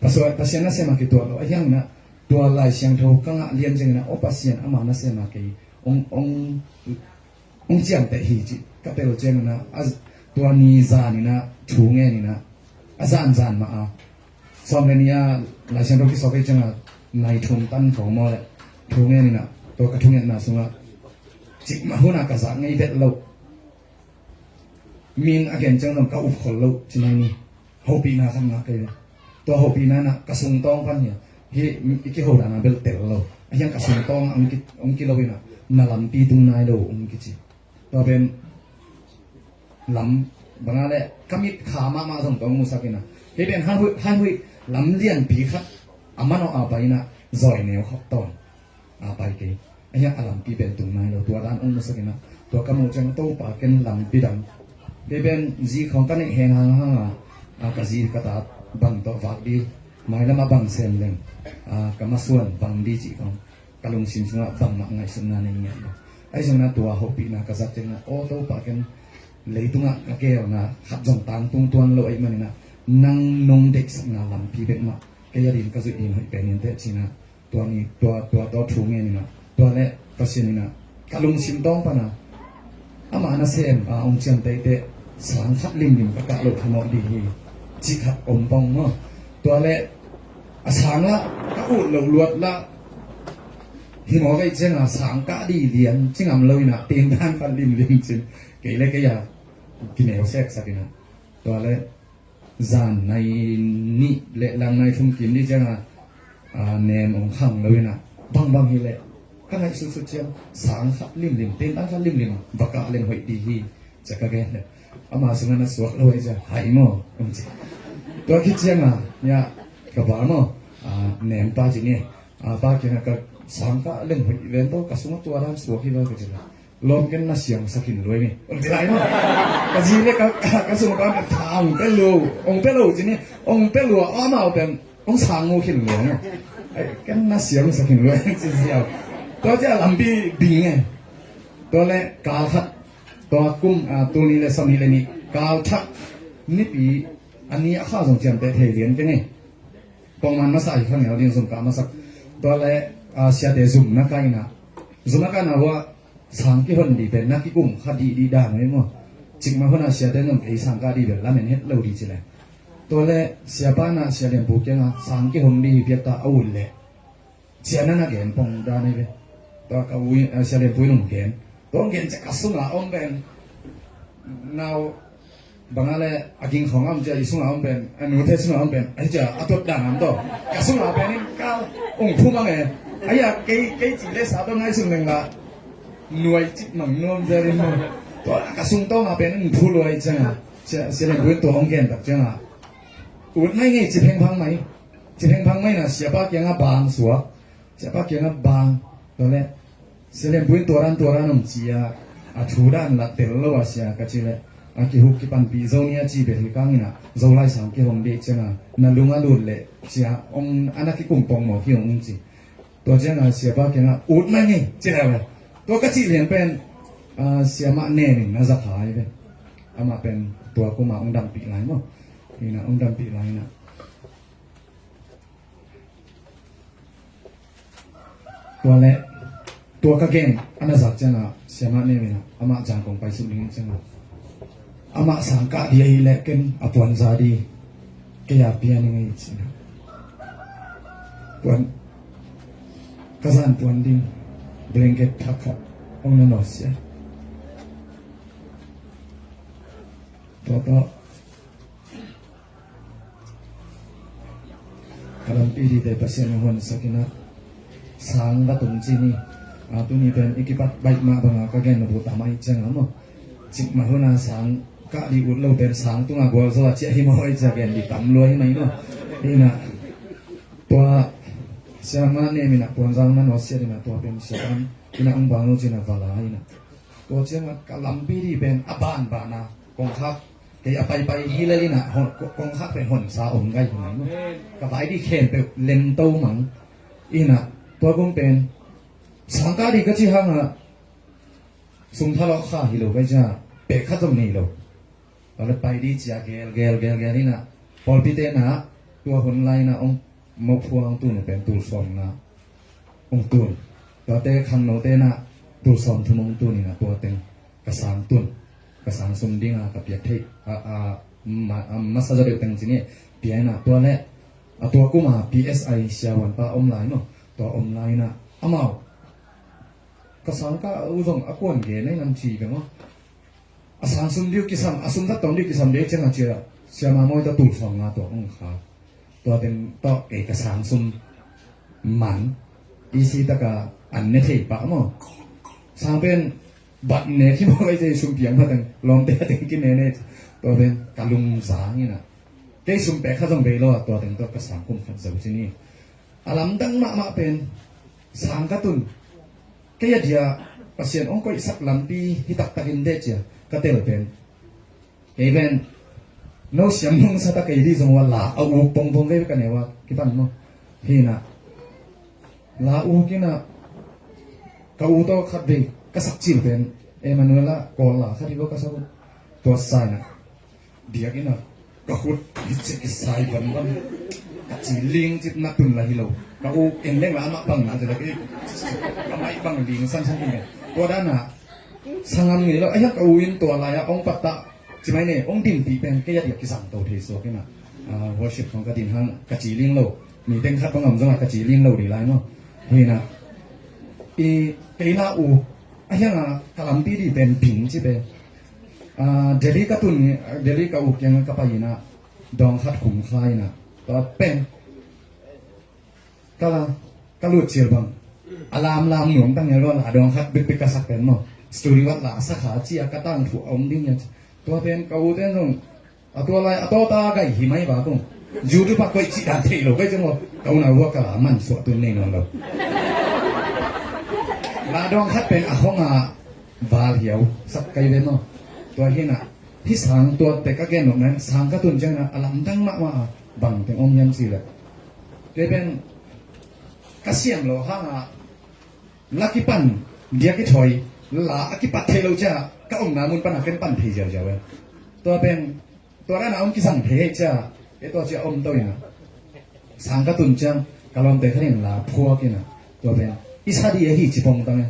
Pasian, Pasian nasem a kituat lo, a hiang in a, tua Lai Siangtho ka ngah lian ciangin a, aw Pasian ama nasem a kei ong, ong, ong ciamteh hi cih ka tel ciangin a, a, tua ni zan in a thu ngen in a, a zanzan mah a, sawm le nih a Lai Siangtho kisawk ei ciang a, nai thum tan khong maw le, thu ngen in a, tua ka thungetna sungah cikmah hun a ka zak ngei vet lo. Min a gen ciang zong ka up khol lo ci mai ni. Hopihna khat ngah kei ve. Tua hopihna in a ka sungtawng pan hi a, hih i kiho dan a bel tel lo, a hiang ka sungtawng ah ong ki, ong kilo in a, na lampi tung nai lo ong kici. Tua pen lam bang a le ka mit kha mahmah zong tawh ong musak in a, hih pen han huih, han huih lam lianpi khat a manawh a pai in a, zawi neu khop tawn a pai kei. A hiang a lampi pen tung nai lo, tua dan ong musak in a, tua ka muh ciang Topa ken lampi dang. Kei pen zi khong ka neih heng hang hang a, a ka zi ka ta bang tawh vak di, mailam a bang sem leng, a ka masuan bang di cih khong ka lungsim sungah bangmah ngaihsutna nei ngiat lo. Ahi zongin a tua hopihna ka zat ciangin a, aw Topa ken leitungah ka geelna khat zong tangtung tuan lo ahih manin a, nang nong deihsakna lampi bek mah kei a din ka zuih din hoih pen in teh ci in a, tua ni, tua, tua, tua thu ngen in a, tua le Pasian in a, ka lungsim tawng pan a, ama nasem a ong ciamteh teh sang khat limlim ka kah loh hi mawk ding hi, cih khat om pong maw. Tua le a sang lah ka ut loh luat lah hi mawk ei ciang a, sang kah ding lian ci ngam lo in a, teng dan khat limlim cin kei le kei a kineu seksak in a, tua le zan nai nih le lang nai thum kim ding ciang a, a, nem ong khang lo in a, bangbang hi leh ka ngaihsutsut ciang sang khat limlim, teng dan khat limlim va kah leng hoih ding hi, ci a ka gen leh Ama sungah na suak lo ei cia, hai maw, ong ci. Tua khit ciangah, ya, ka pa maw, a, nem pa ci ni, a, pa kiangah ka sang kah leng hoih ven tawh, ka sungah tua dan suak hi lo ka ci la. Lawm ken na siangsak hin luai ni. Ong ci lai maw. Ka zi le ka, ka, ka sungah pa ka tha ong pe lo, ong pe lo ci ni, ong pe lo, amau pen, ong sang uh khin luai maw. Ai, ken na siangsak hin luai, ci zi au. Tua cia lampi bing e. Tua le kal khat, tua kum, a, tul nih le sawmnih le nih, kal thak, nipi, a ni a kha zong ciamteh thei lian keng e. Pongman masa hi kha ngel ding zum ka masak. Tua le, a, siate zumna ka ina. Zumna ka ina hua sang kihon di pen na kikum kha di di dan oi maw. Cikmah hona siate zong ei sang ka di bel lamen het lo di ci le. Tua le siapa na sia lianpu kiangah sang kihon di hi piak ta a ut le. Sia na na gen pong dan hi ve. Tua ka u, a, sia lianpu in ong gen. Tua ong gen ciah ka sunga om pen. Nau Bang a le a ging khawng a om cia i sungah a om pen, a nute sungah a om pen, a hi cia a tuat dan a om tawh. Ka sungah pen in ka ung phum ang e. A hi a kei, kei ci le sa tawh ngai sung leng la. Nuai cik mang nuam zel in maw. Tua ka sung tawh nga pen in phu luai ciang a. Cia, cia leng buin tua hong gen tak ciang a. Ut mai ngei ci pheng phang mai. Ci pheng phang mai na siapa kiang a bang suak. Siapa kiangah bang, tua le, sia lianpuin tua dan, tua dan om cia, a thu dan la tel lo a sia ka ci le, a kihuk kipanpih zo ni a ci bel hi kangin a, Zolai sang kihong dih ciangah, na lung a lut le, cia, ong a na kikum pongmawk hi ong ci. Tua ciangah siapa kiangah, ut mai ni, ci le le. Tua ka cih lian pen, a, siamah nenin na zak hai ve. Amah pen, tua kuma ong dampih lai maw. Ina, ong dampih lai ina. Tua le, tua ka gen, a na zak ciangah, siamah ne mina, amah zang kong pai suk ding ciangah. Amah sang kah di ahi le ken, a puan za di, kei a pia ni ngei cina. Puan, ka zan puan ding, blanket thak khat, ong na nawsia. Tua tua, Ka lampi dite Pasian in hong honsak in a, sang va tung ci ni. A, tuni pen i kipat baih mah banga ka gen na bu ta mai ciang a maw. Cikmah hun a sang kah di ut lo pen sang tunga gualzo a ciah hi maw, i ciah gen di tam lua hi mai maw. Hi na, tua siamah ne mina puanzang na nawsiat in a tua pen siapan in a ong bang lo ci na va la hi na. Tua ciang a ka lampi di pen a banban a kongkhak kei a paipai hi lel in a, hon, ko-, kongkhak pen honsa om gai hi mai maw. Ka vai di khempeuh lem to mang in a, tua kum pen sang kah di ka ci hang a, sum thalawh kha hi lo gai cia, pek khat zong nei lo. Tua le pai di cia gel, gel, gel, gel in a, pawlpite na, tua hun lai in a, ong mokphuang tun pen tul sawm na, ong tun. Tuate khangnote na, tul sawm thum ong tun in a, tua teng ka sang tun, ka sang sum ding a ka piak theih a, a, ma-, a, masa zaw deuh teng ci ni, pia in a tua le, a tua kum a P S I siavuanpa om lai maw, tua om lai in a, amau. Ka sang kah uh zong a kuan gen a i nam ci beng aw. A sang sum diu kisam, a sum zat tawm diu kisam dei ciang a cia, siama mawi ta tul sawm nga tua ong kha. Tua teng tawh kei ka sang sum man, i si taka an ne thei pah maw. Sang pen bat ne khi maw kei te sum piang ma teng, lawmte a teng ki ne ne, tua pen ka lung zang in a. Kei sum pek kha zong bei lo a, tua teng tawh ka sang kum khat zo ci ni. A lamdang mahmah pen, sang ka tun. Kei a dia, Pasian ong koihsak lampi hi taktakin deh cia, ka tel pen. Kei pen, no siam nung sa ta kei di zong wa la, a uk pongpong kei ka ne wa, kipan maw. Hi na. La uk in a, ka u tawh khat vei, ka sak cil pen, Emmanuel a, kawl la, khat hi bo ka sak u. Tua sa in a. Biakinn ah ka khut hi ciah kisai banban. Ka ci ling cih na tun la hi lo. Ka u en leng la amah bang na ci la kei. Ka mai bang ling sansan hi meh. Tua dan a sangam ngei lo. Ai ha ka u in tua lai a ong pat ta. Ci mai ne ong dinpih pen kei a diak kisang to thei suak in a. Ah, worship khong ka din hang ka ci ling lo. Mi teng khat bang om zong a ka ci ling lo di lai maw. Hi na. I kei la u. Ai ha ka lampi di pen bing ci pen. Ah, Delhi ka tun, Delhi ka u kiang ka pai in a, dawng khat khum kha in a, tua pen. Ka la, ka lut cil bang. A lam lam nuam tang ya lo la dawng khat bik bik ka sak pen maw. Studio wat la sa kha ci a ka tang thu a om ding ya. Tua pen ka ute zong a tua lai a tawta gai hi mai ba kong YouTube a koih cih dan thei lo kai ceng aw. Ka unau vua ka la man suah tun nei nawn lo. La dawng khat pen a hong a val hiau sak kai ve maw. Tua hinah hih sang tua tek a gen nopna in sang ka tun ciangin a lamdang mahmah a bang teng om hiam cih leh, kei pen ka siam lo hangah la kipan dia kithoi la a kipat thei lo cia ka omna mun pana ken pan thei ziauziau e. Tua pen tua dana om kisang thei hei cia e, tua cia om to ina sang ka tun ciang ka lawmte khanin la phuak ina tua pen i sa di ahi ci pong tang e.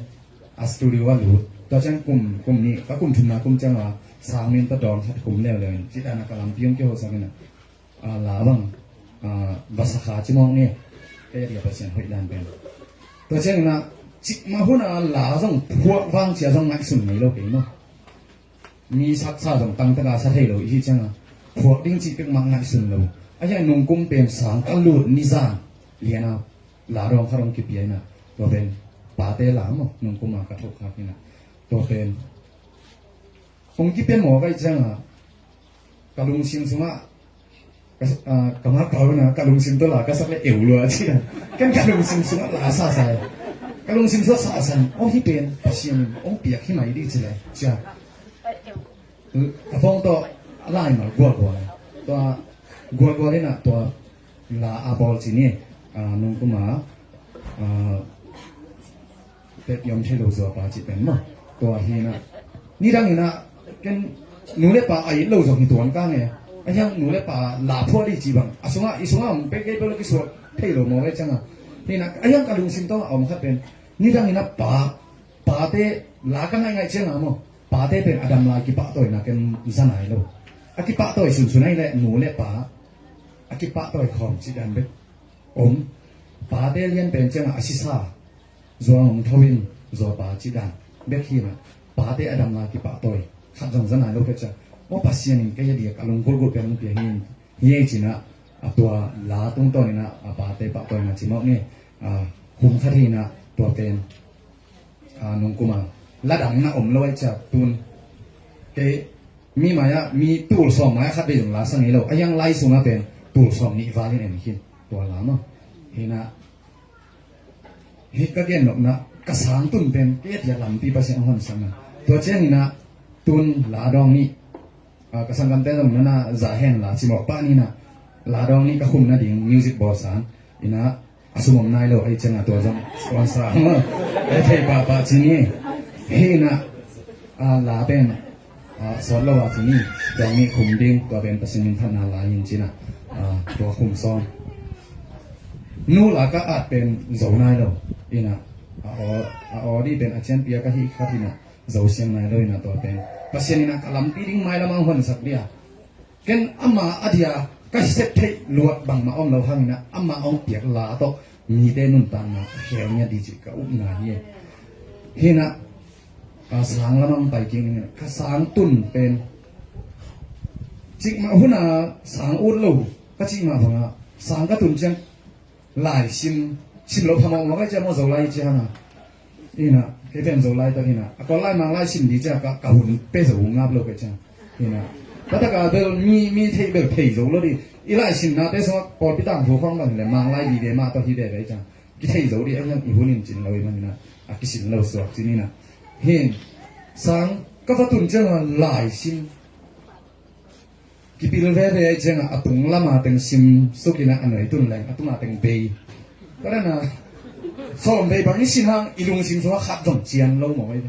A studio a lut tua ciang kum kum ni ka kum thumna kum ciang a sang min ta dawng khat kum leuleu in ci dana ka lampi om kihosak ina a, la bang a, vasakha ci mawk ni. Kei a dia Pasian hoih dan pen tua ciangin a cikmah hun a la zong phuak vang cia zong ngaihsun ngei lo kei maw. Mi saksa zong tangtaka sa thei lo ihi cianga phuak ding cih pekmah ngaihsun lo. A hian nungkum pen sang ka lut nizan liana la dawng kha dong kipia ina tua pen pate la maw nungkuma ka thok khak ina tua pen hong kipia mawk ahi cianga ka lungsim sungah ka, ah, ka ngak kau na ka lungsim tawh la ka sak le eu lua ci a. Ken ka lungsim sungah la sa sa e. Ka lungsim sungah sa sa in aw hi pen Pasian in hong piak hi mai dih ci le cia. Ka phone tawh a lai mal gualgual tua gualgual inah tua la a bawl ci ni. Ah, nungkuma ah, pet yom thei lo zuapa cih pen maw. Tua hinah nidang inah ken nu le pa a it lo zong hi tuan ka nge. A hiang nu le pa la phuah dih cih bang a sungah i sungah om pek kei pek lo kisuak thei lo maw ve cianga. Hinah a hiang ka lungsim tawh a om khat pen nidang inah pa pate la ka ngaih ngaih cianga maw. Pate pen a dam lai kipahtawina ken za nai lo. A kipahtawi sunsun ahi leh nu le pa a kipahtawi khawm cih dan bek om. Pate lian pen cianga a sisa zuang hong tho in zuapa cih dan bek hinah pate a dam lai kipahtawi khat zong za nai lo pek ciang aw Pasian in kei a diak a lungkulkulh pen hong pia hi. Hi ei cinah a tua la tungtawninah a pate pahtawina cimawh nge. A, hum khat hinah tua pen a, nungkuma la dang na om lo ai cia tun kei mi mai-ah mi tul sawm mai-ah khat bei zong la sa ngei lo a hiang lai sungah pen tul sawm nih valin en khin tua la maw. Hinah hih ka gen nopna ka sang tun pen kei a tia lampi Pasian a honsakna tua cianginah tun la dawng nih. Ah, ka sanggamte zong nana za hen la cimawh pah ninah la dawng nih ka khum nading music bawlsan inah a sum om nai lo ahi cianga tua zong sponsor a thei pahpah ci ni. Hinah ah, la pen ah, sawt lo a ci ni. Dawng nih khum ding tua pen Pasian minthanna lai in cinah ah, tua khum sawm nu la ka at pen zo nai lo inah a aw a aw dih pen a cianpi a ka hih khat inah zo siang nai lo inah tua pen Pasian inah ka lampi ding mailam a hong honsak dia. Ken ama a dia ka sep theih luat bangmah om lo hanginah ama hong piak la tawh mite nuntakna a khel ngiat dih cih ka upna hi e. Hinah ka sang lamang pai kik ning ka sang tun pen cikmah huna sang ut lo ka cih mah banga sang ka tun ciang lai sim sim lo phamawh mawh kai ciang maw zo lai ci hanga. Ina kei pen zo lai tak ina a kol lai mang lai sim di ciang ka ka hun pe zo ngap lo kai ciang. Ina ka taka bel mi mi thei bel thei zo lo di i lai sim na te song a kol pi tang thu khong bang le mang lai di de ma to hi de kai ciang ki thei zo di a hiang i hun in cin lo i man ina a ki sim lo suak cin ina hin sang ka va tun ciang a lai sim kipil veve ai cianga a tung lama teng sim sukina a noi tun leng a tunga teng bei. Ka dana sawm bei bang i sin hang i lungsim sua khat zong cian lo maw ai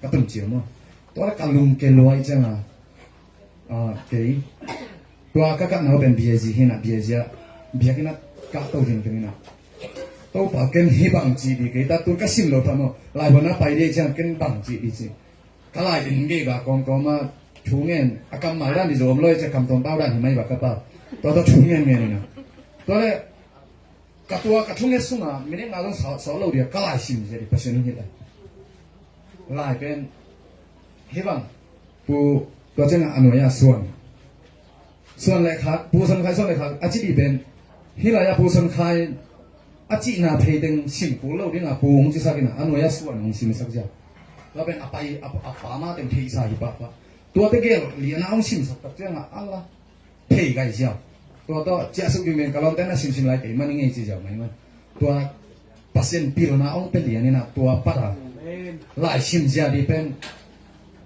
ka tun cian maw. Tua ka lung ke luai cianga a kei tua ka kah nau pen biazi hina biazi a biakina kah to hin kemina. Topa ken hi bang ci di kei ta tun ka sim lo ta maw lai bona pai de ciang ken bang ci di ci. Ka lai in gei ga kawmkawm a thu ngen a kammal dan i zawm lawi cia kamtawm pau dan hi mai va ka pa. Tua tua thu ngen ngen ina tua le ka tua ka thu ngen sunga minute nga zong sawh lo dia ka lai sim zia di Pasian in hi lai. Lai pen hi bang pu tua cianga a nuai a suan. Suan le khat pu Suan Khai Suan le khat a ci di pen hi lai a pu Suan Khai a cihna phei teng sim kul lo dinga pu hong cisak ina a nuai a Suan hong simsak zia. Tua pen a pai a pa ma teng theihsa hi pahpah. Tua tegel liana hong simsak tak ciangah a la thei gai ziau. Tua tawh ciahsuk ding ven ka lawmte na simsim lai kei mani ngei ci ziau mai mai. Tua Pasian pilna hong pia lian inah tua pata lai sim zia di pen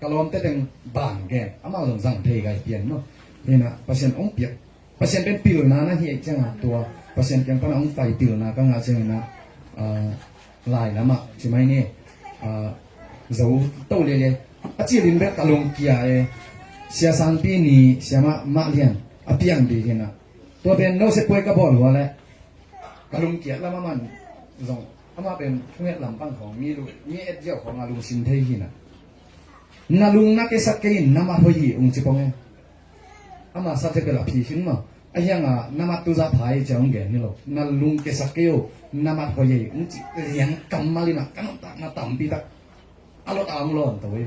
ka lawmte teng ban gen amau zong zang thei gai pian maw. Hinah Pasian hong piak Pasian pen pilna na hi aih ciangah tua Pasian kiang pana hong pai pilna ka ngah cianginah lai lamah ci mai ni. Zo to lele a cilin bek ka lungkia e. Sia Sangpi ni siamah mah lian a piang di hinah tua pen no se puai ka bawl hua le ka lungkiat lam a man zong ama pen thunget lampang khawng mi lu mi et ziau khawng a lungsim thei hinah. Na lung na kesak kei in na mat hoi hi ung ci pong e. Ama sa thepel a phi khin maw a hianga na mat tu zah phai cia hong gen hi lo. Na lung kesak kei o na mat hoi hi ung ci lian kammal inah ka nuntak na tampi tak a lot a hong lawn to hi.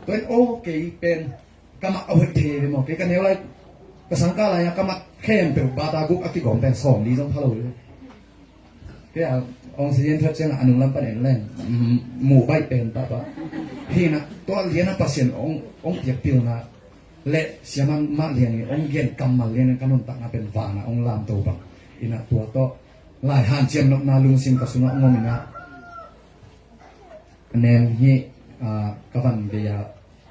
Tua in o kei pen ka mat a hoih thei ve maw kei ka neu lai ka sangka lai a ka mat khempeuh bata guk a kigawm pen sawm li zong pha lo hi. Kei a oxygen thot ciangah a nunglam pan en leng muh baih pen pahpah. Hinah tua liana Pasian ong piak pilna le siaman mah lianin ong gen kammal lianin ka nuntakna pen vana ong lamto bang. Inah tua tawh lai hanciam nopna lungsim ka sungah ong om inah nem hi. Ka van vei a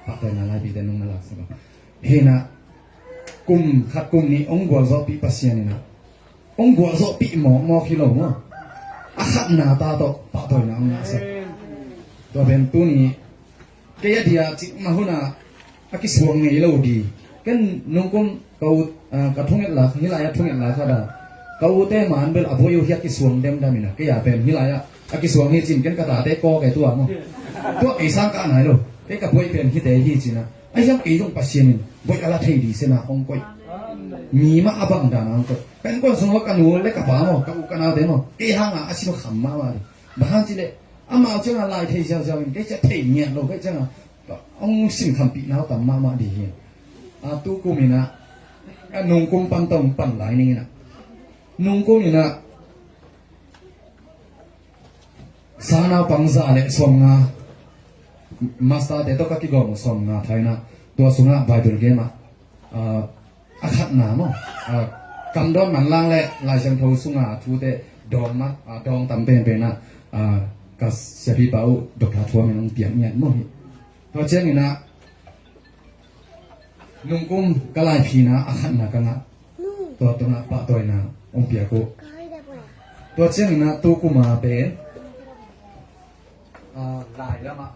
pahtaina laipite nung na laksak a hinah kum khat kum nih ong gualzawhpih Pasian inah ong gualzawhpih mawkmawk hi lo maw. A khatna ta tawh pahtawina ong ngahsak. Tua pen tuni kei a dia cik mah hunah a kisuang ngei lo di. Ken nungkum ka u ka thunget la hi lai a thunget la khat a ka ute man bel a buai uh hi a kisuang demdam inah kei a pen hi lai a a kisuang hi cin ken ka tate kawk e tua maw. Tua kei sang ka nai lo kei ka buai pen hite hi cinah a hiam kei zong Pasian in buai a la thei di sena hong koih. Mi mah a bang dana hong koih ka innkuan sungah ka nu le ka pa maw ka u ka naute maw kei hanga a sim kham mahmah di. Bang hang cileh amau ciangah lai thei ziauziau in kei ciah thei ngiat lo kei ciangah hong sim khampih nau tam mahmah di hi. A tu kum inah a nungkum pan tong pan lai ning inah nungkum inah sanau pangza le sawmnga master te tawh ka kigawm uh sawmnga thainah tua sungah Bible game ah a khatna maw kamdawn manlang le Laisiangtho sunga thute dawng ma dawng tam penpenah ka siapipa uh Doctor Thuam in hong piak ngiat maw hi. Tua cianginah nungkum ka laiphina a khatna ka ngah. Tua tungah pahtawina hong piak uh. Tua cianginah tu kuma pen lai lamah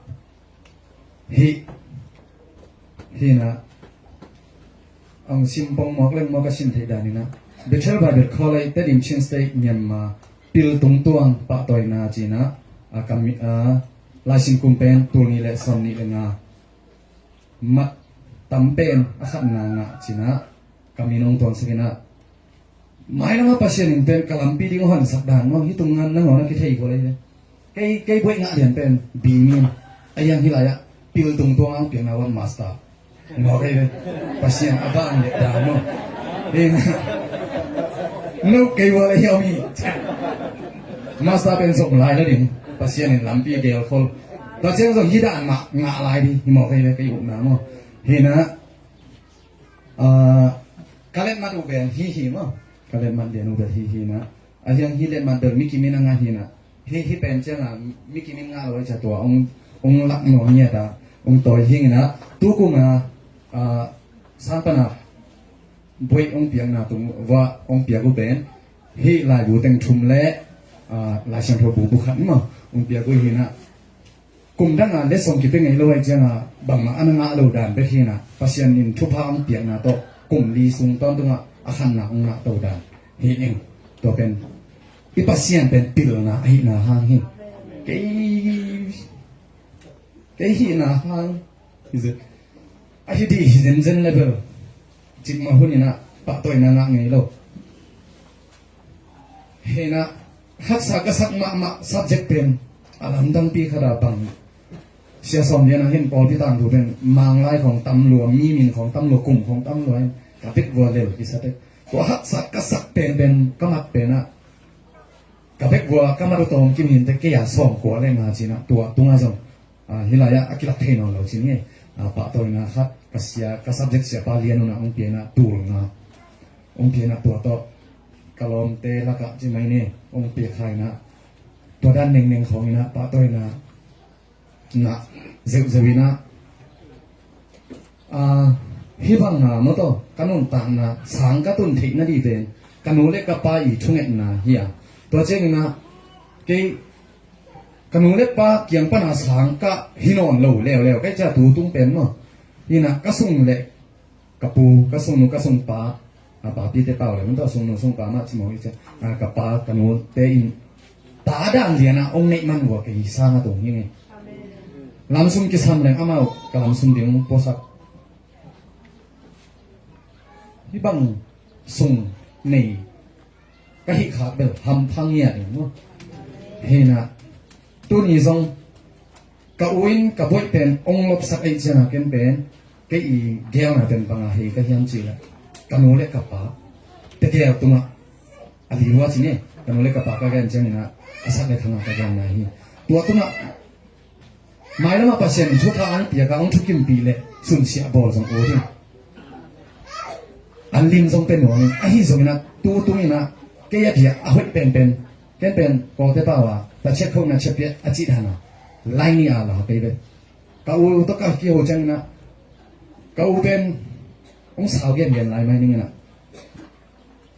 hih hinah ang sim pongmawk lengmawk a sim theih daninah Bethel Bible College Tedim Chin State Myanmar pil tungtuang pahtawina cinah a kam a laisim kum pen tul nih le sawm nih le nga mat tam pen a khatna ngah cinah ka min hong tuangsak inah mailamah Pasian in pen ka lampi ding hong honsak dan maw hi tung ngan nangawn a kithei kua lei le kei kei buaih ngah lian pen bimin a hiang hi lai ah pil tungtuang ang piakna wan master. Ngawh kei ve Pasian a bang leh dan maw. Hi no kei ua lei hiau mi master pen zong lai la ding Pasian in lampi a gel khol. Tua ciang zong hi dan mah ngah lai ding hi mawh kei ve kei upna maw. Hinah ka letmat uh ben hi hi maw. Ka letmat lian uh ben hi hi na a hiang hi letmat bel mi kimin a ngah hi na. Hi hi pen ciangah mi kimin ngah lo a cia tua ong lak nuam ngiat a ong tawi hing inah tu kum a sang pana buaih ong piakna tung vua ong piak uh pen hi laibu teng thum le Laisiangtho bu bu khat maw ong piak uh hi na. Kum dangah letsong kipia ngei lo aih ciangah bangmah a na ngah lo dan bek hi na Pasian in thupha ong piakna tawh kum li sung tawntungah a khanna ong ngah to dan hi ning. Tua pen i Pasian pen pilna ahihna hang hi. Kei kei hihna hang a hi dih hi zenzen level cikmah hun inah pahtawina ngah ngei lo. Hinah haksa ka sak mahmah subject pen a lamdangpi khat a bang sia sawm lian a hin pawlpi tangthu pen manglai khawng tam lua mi min khawng tam lua kum khawng tam lua in ka bek vua lel kisa tek. Tua haksa ka sak penpen ka mat penah ka bek vua ka mat uh tawm kim hin tek kei a sawm kua le nga cinah tua tungah zong hi lai-ah a kilak thei nawn lo cin ngei. Pahtawina khat ka sia, ka subject siapa lian unah hong pianah tul nga hong pianah tua tawh ka lawmte lakah ci mai ni hong pia kha inah tua dan nengneng khawng inah pahtawi inah ngah zeuhzeuh inah, ah, hih bang a mawtaw ka nuntakna sang ka tun theih nadih ven ka nu le ka pa i thungetna hi a, tua ciang inah kei ka nu le pa kiang pana sang ka hi nawn lo leuleu kai cia tu tung pen maw. Inah ka sung le ka pu, ka sungnu, ka sungpa, a, papite pau le, mun tawh sungnu sungpa mah ci mawk i cia, a, ka pa, ka nute in ta dan lianah hong neih man vua kei sang a tung hi nge. Lamsum kisam leng amau ka lamsum ding hong puasak. Hih bang sung nei ka hih khak bel hamphang ngiat in maw. Hinah tuni zong ka u in ka buaih pen hong lopsak ei cianga ken pen kei i geelna pen banga hei ka hiam cih leh ka nu le ka pa tegel tungah a lilua ci ne. Ka nu le ka pa ka gen cianginah a sak le khangah ka genna hi. Tua tungah mailamah Pasian thupha ang piaka ang thukimpih le sunsiah bawl zong ut in an lim zong pe nuam in ahi zonginah tu tunginah kei a dia a hoih penpen ken pen kawte pau a ta chiat khona chiat piah a cih dana lai ni a la kei ve. Ka u tawh ka kiho cianginah ka u pen hong sau gengen lai mai ninginah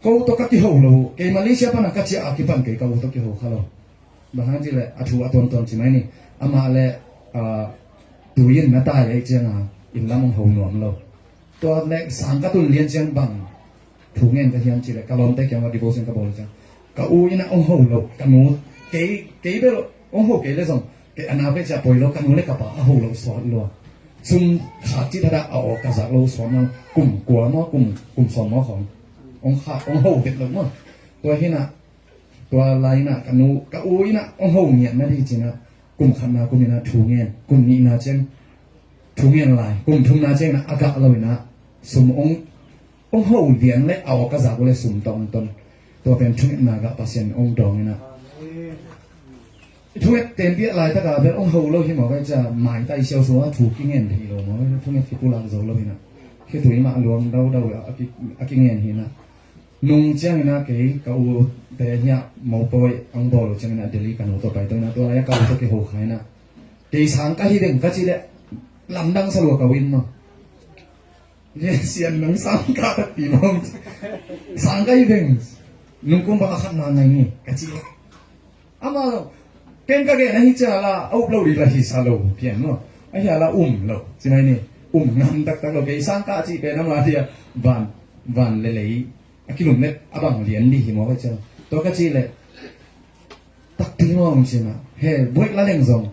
ko tawh ka kiho lo. Kei Malaysia pana ka ciah a kipan kei ka u tawh kiho kha lo. Bang hang cih leh a thu a tuamtuam ci mai ni. Amah le, ah, tuin na tai ei cianga inn lam hong ho nuam lo. Tua le sang ka tun lian ciang bang thu ngen ka hiam cih leh ka lawmte kiang ua devotion ka bawl ciang ka u inah hong ho lo ka nu kei kei bel hong ho kei le zong kei a nau kei cia poi lo ka nu le ka pa a ho lo sawt lua. Sum khat cih thadah a aw ka zak lo sawt nang kum kua maw kum kum sawm maw khawng hong kha hong ho vet lo maw. Tua hinah tua lai inah ka nu ka u inah hong ho ngiat nadih cinah kum khatna kum inah thu ngen kum nihna ciang thu ngen lai kum thumna ciang inah a gah lo inah sum hong hong ho lian le a aw ka zak uh le sum tawh hong ton. Tua pen thungetna gah Pasian hong dawng inah i thunget tenpiah laitaka bel hong ho lo hi mawk ai cia maitai siausuah thu kingen thei lo mawk ai thunget kipulak zo lo hinah khitui mah luang daudau a kingen hinah nung cianginah kei ka u te hiah mopawi ang bawl uh cianginah Delhi ka nu tawh pai tawh inah tua lai ka u tawh kiho kha inah kei sang ka hi deng ka cih leh lamdang salua ka u in maw. Liansian nang sang ka takpi mawng. Sang ka hi veng. Nungkum bang a khatna ngai ni ka ci. Ama lo ken ka gen ahi cia la a up lo dih la hi sa lo pian maw. Ahi a la um lo ci mai ni. Um ngam taktak lo kei sang ka ci pen ama dia van van lelei a kilum le a bang lian dih hi maw ka cia. Tua ka ci le takpi mawng ci na he buaih la leng zong.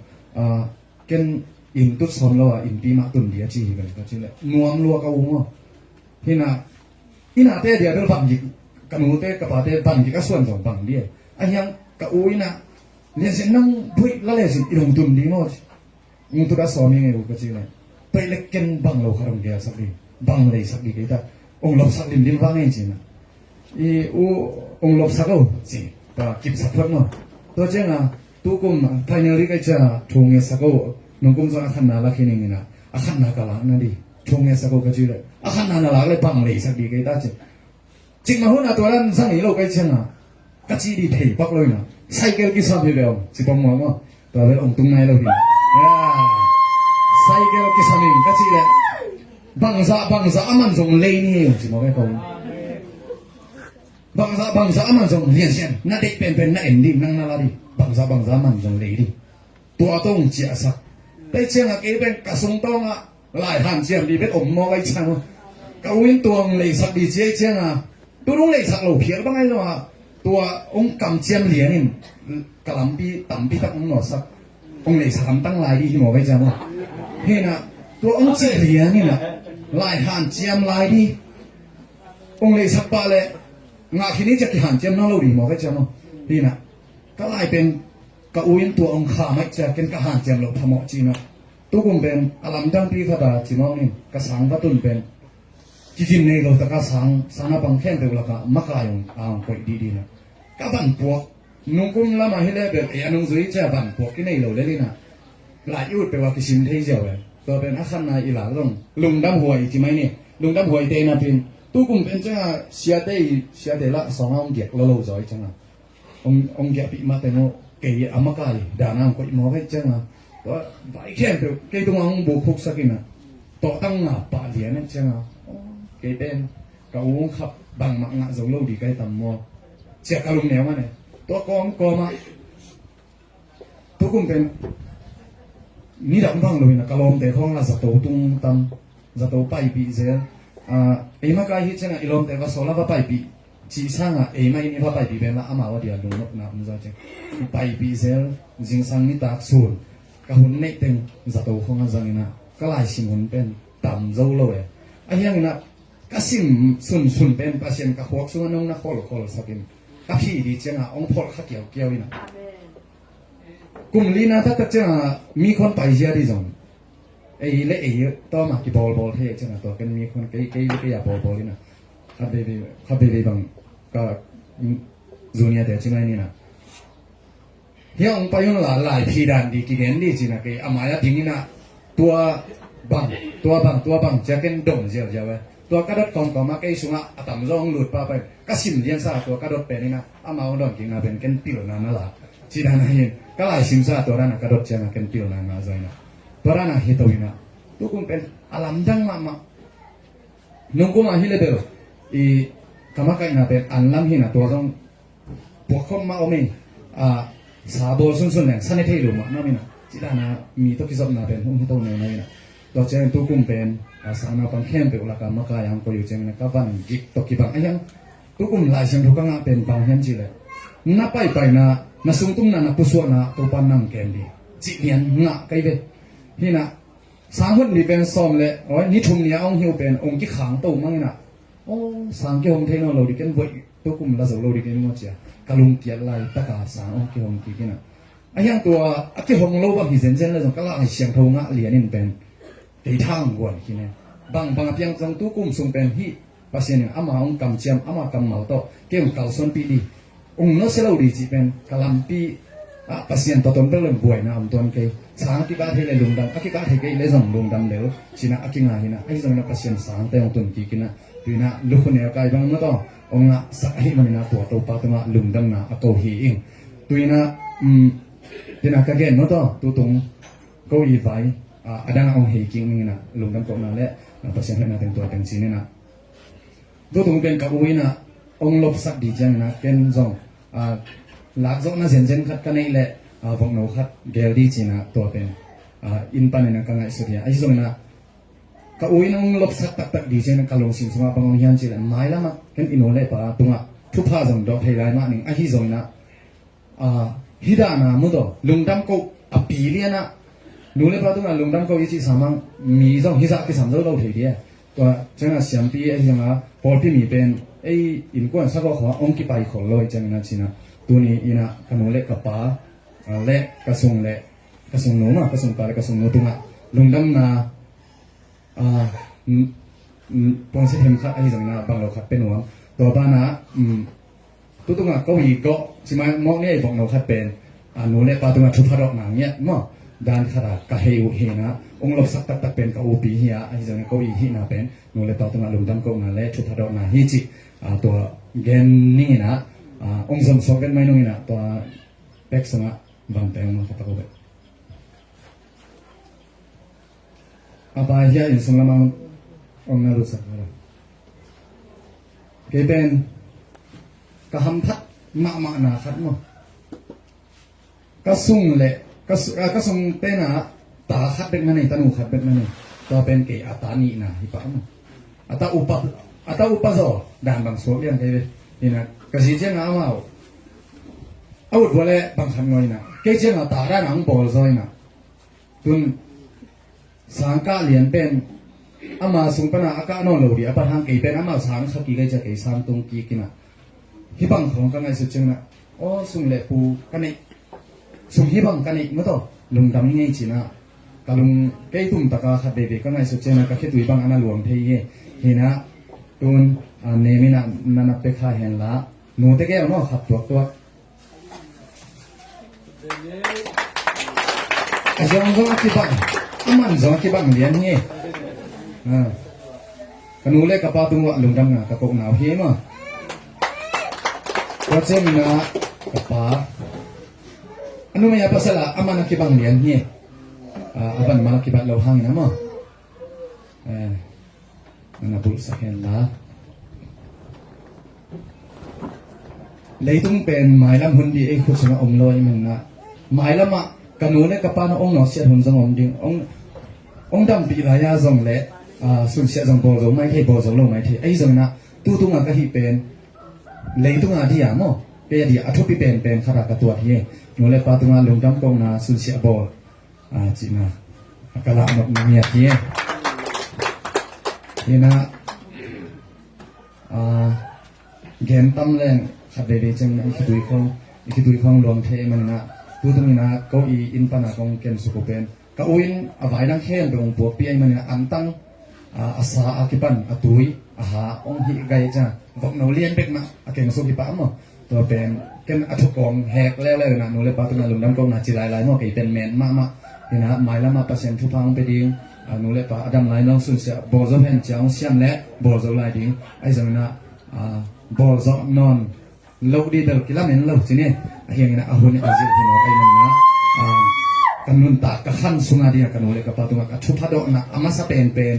Ken inn tut sawm lo a innpi mah tun dia ci hi bel ka ci le nuam lua ka u maw. Hinah innah te dia bel bangik ka nute ka pate bangik a suan zong bang dia. A hiang ka u innah liansian nang buaih la le sin i lungtun ding maw ci. Ung tut a sawm i ngei u ka ci le toih le ken bang lo kha dong gelsak ding bang leisak ding kei ta. Ung lopsak limlim vang ei ci na. I u ung lopsak o ci ta kipsak phot maw. Tua cianga tukum final ri kai cia thu ngetsak o nungkum zong a khatna lak hi ning ina a khatna ka lak na di thu ngetsak o ka ci le a khatna na lak le bang leisak di kei ta ci. Cikmah hun a tua dan zang i lo kai cianga ka ci di thei pak lo ina cycle kisam hi ve om ci pong maw maw. Tua vel ong tung nai lo hi. Cycle kisam in ka ci le bangza bangza a man zong lei ni ei ong ci maw ve kong. Bangza bangza a man zong liansian na deih penpen na en dih nang na la dih bangza bangza a man zong lei dih. Tua tong ciahsak tei ciangah kei pen ka sung tawngah lai hanciam dih pen om mawk ai ciang uh ka u in tuang leisak dih ciai ciangah tu nung leisak lo phial bang ai lo ah tua ong kamciam lian in ka lampi tampi tak ong nawsak ong leisak hamtang lai dih hi mawk ai ciang uh hinah tua ong cih lian inah lai hanciam lai dih. Ong leisak pah le ngah khin i ciak kihanciam na lo dih mawk ai ciang uh hinah ka lai pen ka u in tua ong kha maih cia ken ka hanciam loh phamawh cinah tukum pen a lamdangpi khata cimawh nin ka sang va tun pen kikin nei lo taka sang sana bang khen deuh laka makai ong a ong koih dihdihna ka vanpuak nungkum lama hi le bel ei a nungzui cia vanpuak kinei lo le lina lai i ut peuh a kisim thei ziau e. Tua pen a khatna i lak zong lungdam huai i ci mai ni. Lungdam huai te na pin. Tukum pen cianga siate i, siate lah sawng a hong giak lo lo zaw i cianga. Hong, hong giahpih mah teng uh kei a makai dana hong koih mawk i cianga. Tua vai khempeuh kei tunga hong buk khuksak ina. Tawhtang nga pah lian i cianga. Kei pen ka u hong khap bangmah ngah zo lo di kai tam maw. Cia ka lung neu mah ne. Tua kawm kawmah Tukum pen nidang bang lo ina ka lawmte khawng la zato tung tam, zato paipih zel. Ah, ei makai hi cianga i lawmte va sawl a va paipih cih sanga ei mah in i va paipih pen la amau a dia lungnopna om zaw ciang. I paipih zel, zingsang nitak sun ka hun neih teng zato khawng a zang ina ka laisim hun pen tam zo lo e. A hiang ina ka sim sunsun pen Pasian ka khuak sunga nong na kholkhol sakin ka phi di cianga hong pholh kha kiaukiau ina. Kum lina taktak cianga mi khon paizia di zong ei le ei tawma kibawlbawl thei cianga tua ken mi khon kei kei le kei a bawlbawl ina. Khat veivei khat veivei bang ka junior te ci mai nina. Hiah hong pai un la lai phi dan di kigen di cina kei a mai a ding ina. Tua bang, tua bang, tua bang cia ken dong ziauziau e. Tua ka dot kawmkawm a kei sungah a tamzaw hong lut pahpah in ka sim liansa tua ka dot pen ina. Amau hong dawn kikna pen ken pilna na la. Ci dan a hin ka lai simsa tua dan a ka dot cianga ken pilna na zaw ina. Tua dan a hi to ina. Tukum pen a lamdang mahmah. Nungkum a hi le bel i ka makaihna pen an lam hina tua zong puakkhop mah om in, ah, sa bawl sunsun leng sa ne thei lo mah na om ina. Ci dan a mi tawh kizopna pen hong hi to neu na ina. Tua ciangin tukum pen, ah, sang naupang khempeuh laka makai a hong koi uh ciangin ka van gik tawh kibang a hiang. Tukum Lai Siangtho ka ngah pen bang hiam cih leh na paipaina, na sungtumna, na pusuahna Topa nang kem di cih lian ngah kai ve. Hina sang hun ni pen sawm le, oi, ni thum ni a hong hi uh pen hong kikhang to mang ina. Oh, sang kihong thei nawn lo di ken voih tukum la zo lo di ken maw cia. Ka lungkiat lai taka sang hong kihong kik ina. A hiang tua a kihong lo bang hi zenzen le zong ka Lai Siangtho ngah lian in pen kei thang guan khin e. Bang bang a piang zong tukum sung pen hih Pasian in ama hong kamciam, ama kammal tawh kei hong kalsuanpih di. Hong nusia lo di cih pen ka lampi ah Pasian tawh ton bek le buaina om tuan kei. Sang a kikah thei le lungdam, a kikah thei kei le zong lungdam lel cina a kinga hina. Ahi zongina Pasian sangte hong tun kikina tuina lukhu neu kai bang na tawh hong ngahsak ahi manina tua Topa tungah lungdamna a ko hi ing. Tuina, um, tina ka gen na tawh tutung ko i vai, ah, a dangah hong hei king ningina lungdam kohna le, ah, Pasian hoihna teng tua teng cinina. Tutung pen ka u ina hong lopsak di ciangina ken zong, ah, lakzawhna zenzen khat ka neih le, ah, vokno khat gel di cina tua pen, ah, inn panina ka ngaihsut hi a. Ahi zongina ka u ina hong lopsak taktak di ciangina ka lungsim sungah bang hong hiam cih le mailamah ken i nu le pa tungah thupha zong dawh thei lai mah ning ahi zongina ah, hih dana mu tawh lungdam koh a pi lianah nu le pa tungah lungdam koh i cih samang mi zong hih zah kisam zo lo thei dia. Tua ciangah siampi ahi zongah pawlpi mi pen ei innkuan sakawh khawngah hong kipai khol lo i ciangina cina tuni ina ka nu le ka pa, ah, le ka sung le ka sungnu ma ka sungpa le ka sungnu tungah lungdamna ah, mm, mm, puansi them khat ahi zongina bang lo khat pe nuam. Tua banah, mm, tutungah ko i gawh, sima mawk ni a i bawk no khat pen, ah, nu le pa tungah thupha dawhna ngiat maw. Dan khatah ka hei uh hina, hong lopsak taktak pen ka upi hi a, ahi zongina ko i hihna pen, nu le pa tungah lungdam kohna le thupha dawhna hi cih, ah, tua gen ningina, ah, hong zom suak ven mai nungina, tua pek sungah bang teng ma khat a ko ven. A pa hiah inn sung lamah hong na lutsak hi lo. Kei pen ka hamphat mahmahna khat maw. Ka sung le ka su-, ah, ka sung penah ta khat bek na nei, tanu khat bek na nei. Tua pen kei a ta nihna hi pah maw. A ta upa, a ta upa zaw dan bang suak liang kei ve. Hina ka zi ciangah amau a ut vua le bang khat ngawi ina kei ciangah ta dan ang bawl zaw ina. Tun sang kah lian pen ama sung pana a kah nawn lo di a pat hang kei pen amau sang kha kik ai cia kei sang tung kik ina. Hih bang khawng ka ngaihsut ciangin ah aw sung le pu ka neih, sung hih bang ka neih mataw lungdam ngei cina ka lung kei tum taka khat veivei ka ngaihsut ciangin ah ka khitui bang ana luang thei hi. Hina tun a nemin ah na na pek kha hen la nute kei a maw khat tuaktuak. A zong zong a kibang. Aman zong a kibang lian hi. Ah. Ka nu le ka pa tungah lungdamna ka kohna uh hi maw. Tua ciangin ah ka pa, a numei a pasal ah aman a kibang lian hi. Ah, a van mal a kibat lo hangin ah maw. Eh, na bulhsak hen la. Leitung pen mailam hun ding ei khut sungah om lo ahih manin ah, mailamah ka nu le ka pa na ong nawsiat hun zong om ding, ong, ong dampih lai-a zong le, ah, sunsiah zong bawl zo mai thei, bawl zo lo mai thei. Ahi zongin ah tu tungah ka hih pen leitung a dia maw, kei a dia a thupi penpen khatah ka tuat hi. Nu le pa tungah lungdam kohna, sunsiah bawl, ah, cihna a ka lah nop na ngiat hi. Hi na, ah, gen tam leng khat veivei ciang i khitui khong, i khitui khong luang thei manin ah, tu tungin ah ko i inn pan a kong ken suk uh pen ka u in a vai dang khempeuh hong puakpih ahih manin ah antang, ah, a sa a kipan a tui a ha hong hih gai ciang vokno lian bek mah a keng suk hi pah maw. Tua pen ken a thukawng hek leuleu in ah nu le pa tungah lungdam kohna ci lailai maw, kei pen men mahmah. Hi na, mailamah Pasian thupha hong pia ding, ah, nu le pa a dam lai nong sunsiah bawl zo hen cia hong siam leh bawl zo lai ding. Ahi zongin ah, ah, bawl zo nawn lo ding bel kilamen lo ci ni. Ahi hangin ah a hun a zil hi mawk ahih manin ah, ah, ka nuntak ka khan sungah ding ah ka nu le ka pa tungah ka thupha dawhna a masa penpen,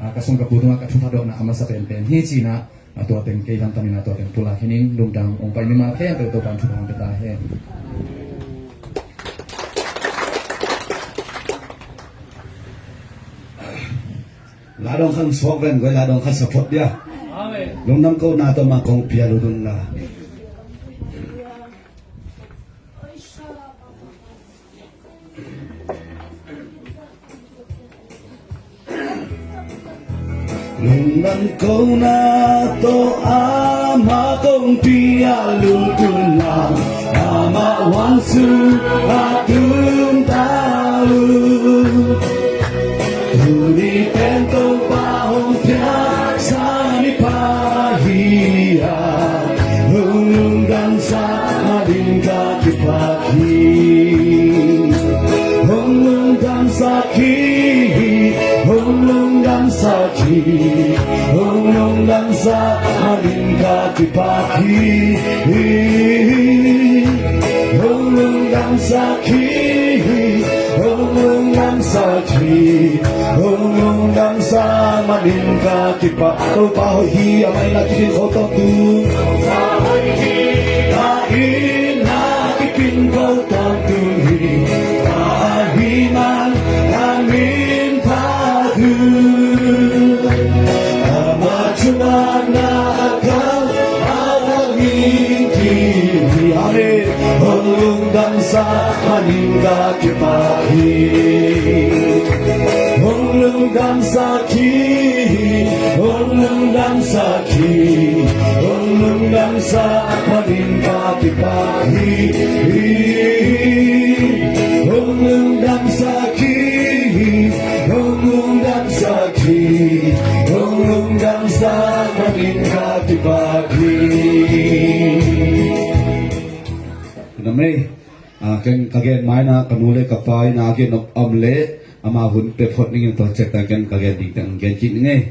ah, ka sung ka pu tungah ka thupha dawhna a masa penpen hi ci-in ah, ah, tua teng kei lamdang in ah tua teng pulak hi ning. Lungdam, hong pai mimal khempeuh Topa'n thupha hong pia ta hen. Ladawng khat suak ven, guai ladawng khat sa phot dia. Amen. Lungdam kohna tawh mah kong pia lutun la. Lungdam kohna tawh amah kong pia lutun la, amah vangsung a tung ta uh. Tuni pen Topa hong piaksa mipa hi a, hong lungdamsak mading ka kipak hi. Hong lungdamsak hi, hong lungdamsak hi, hong lungdamsak mading ka kipak hi. Hong lungdamsak hi, hong lungdamsak hi, hong lungdamsak mading ka kipak. Topa hoih hi, a mai na kipin ko tawntung. Topa hoih hi, a inn na kipin ko tawntung hi. Pa ahi man a min phat uh. Amah thuman na a kal a vang in ki hi. Amen. Hong lungdamsak mading ka kipak hi. Hong lungdamsak hi, hong lungdamsak hi, hong lungdamsak mading ka kipak hi. Hong lungdamsak hi, hong lungdamsak hi, hong lungdamsak mading ka kipak hi. Namei, ah, ken ka gen mai na, ka nu le ka pa in a gen om leh amah hun pia phot ning in, tua ciang ken ka gen ding teng gen kik ning ei.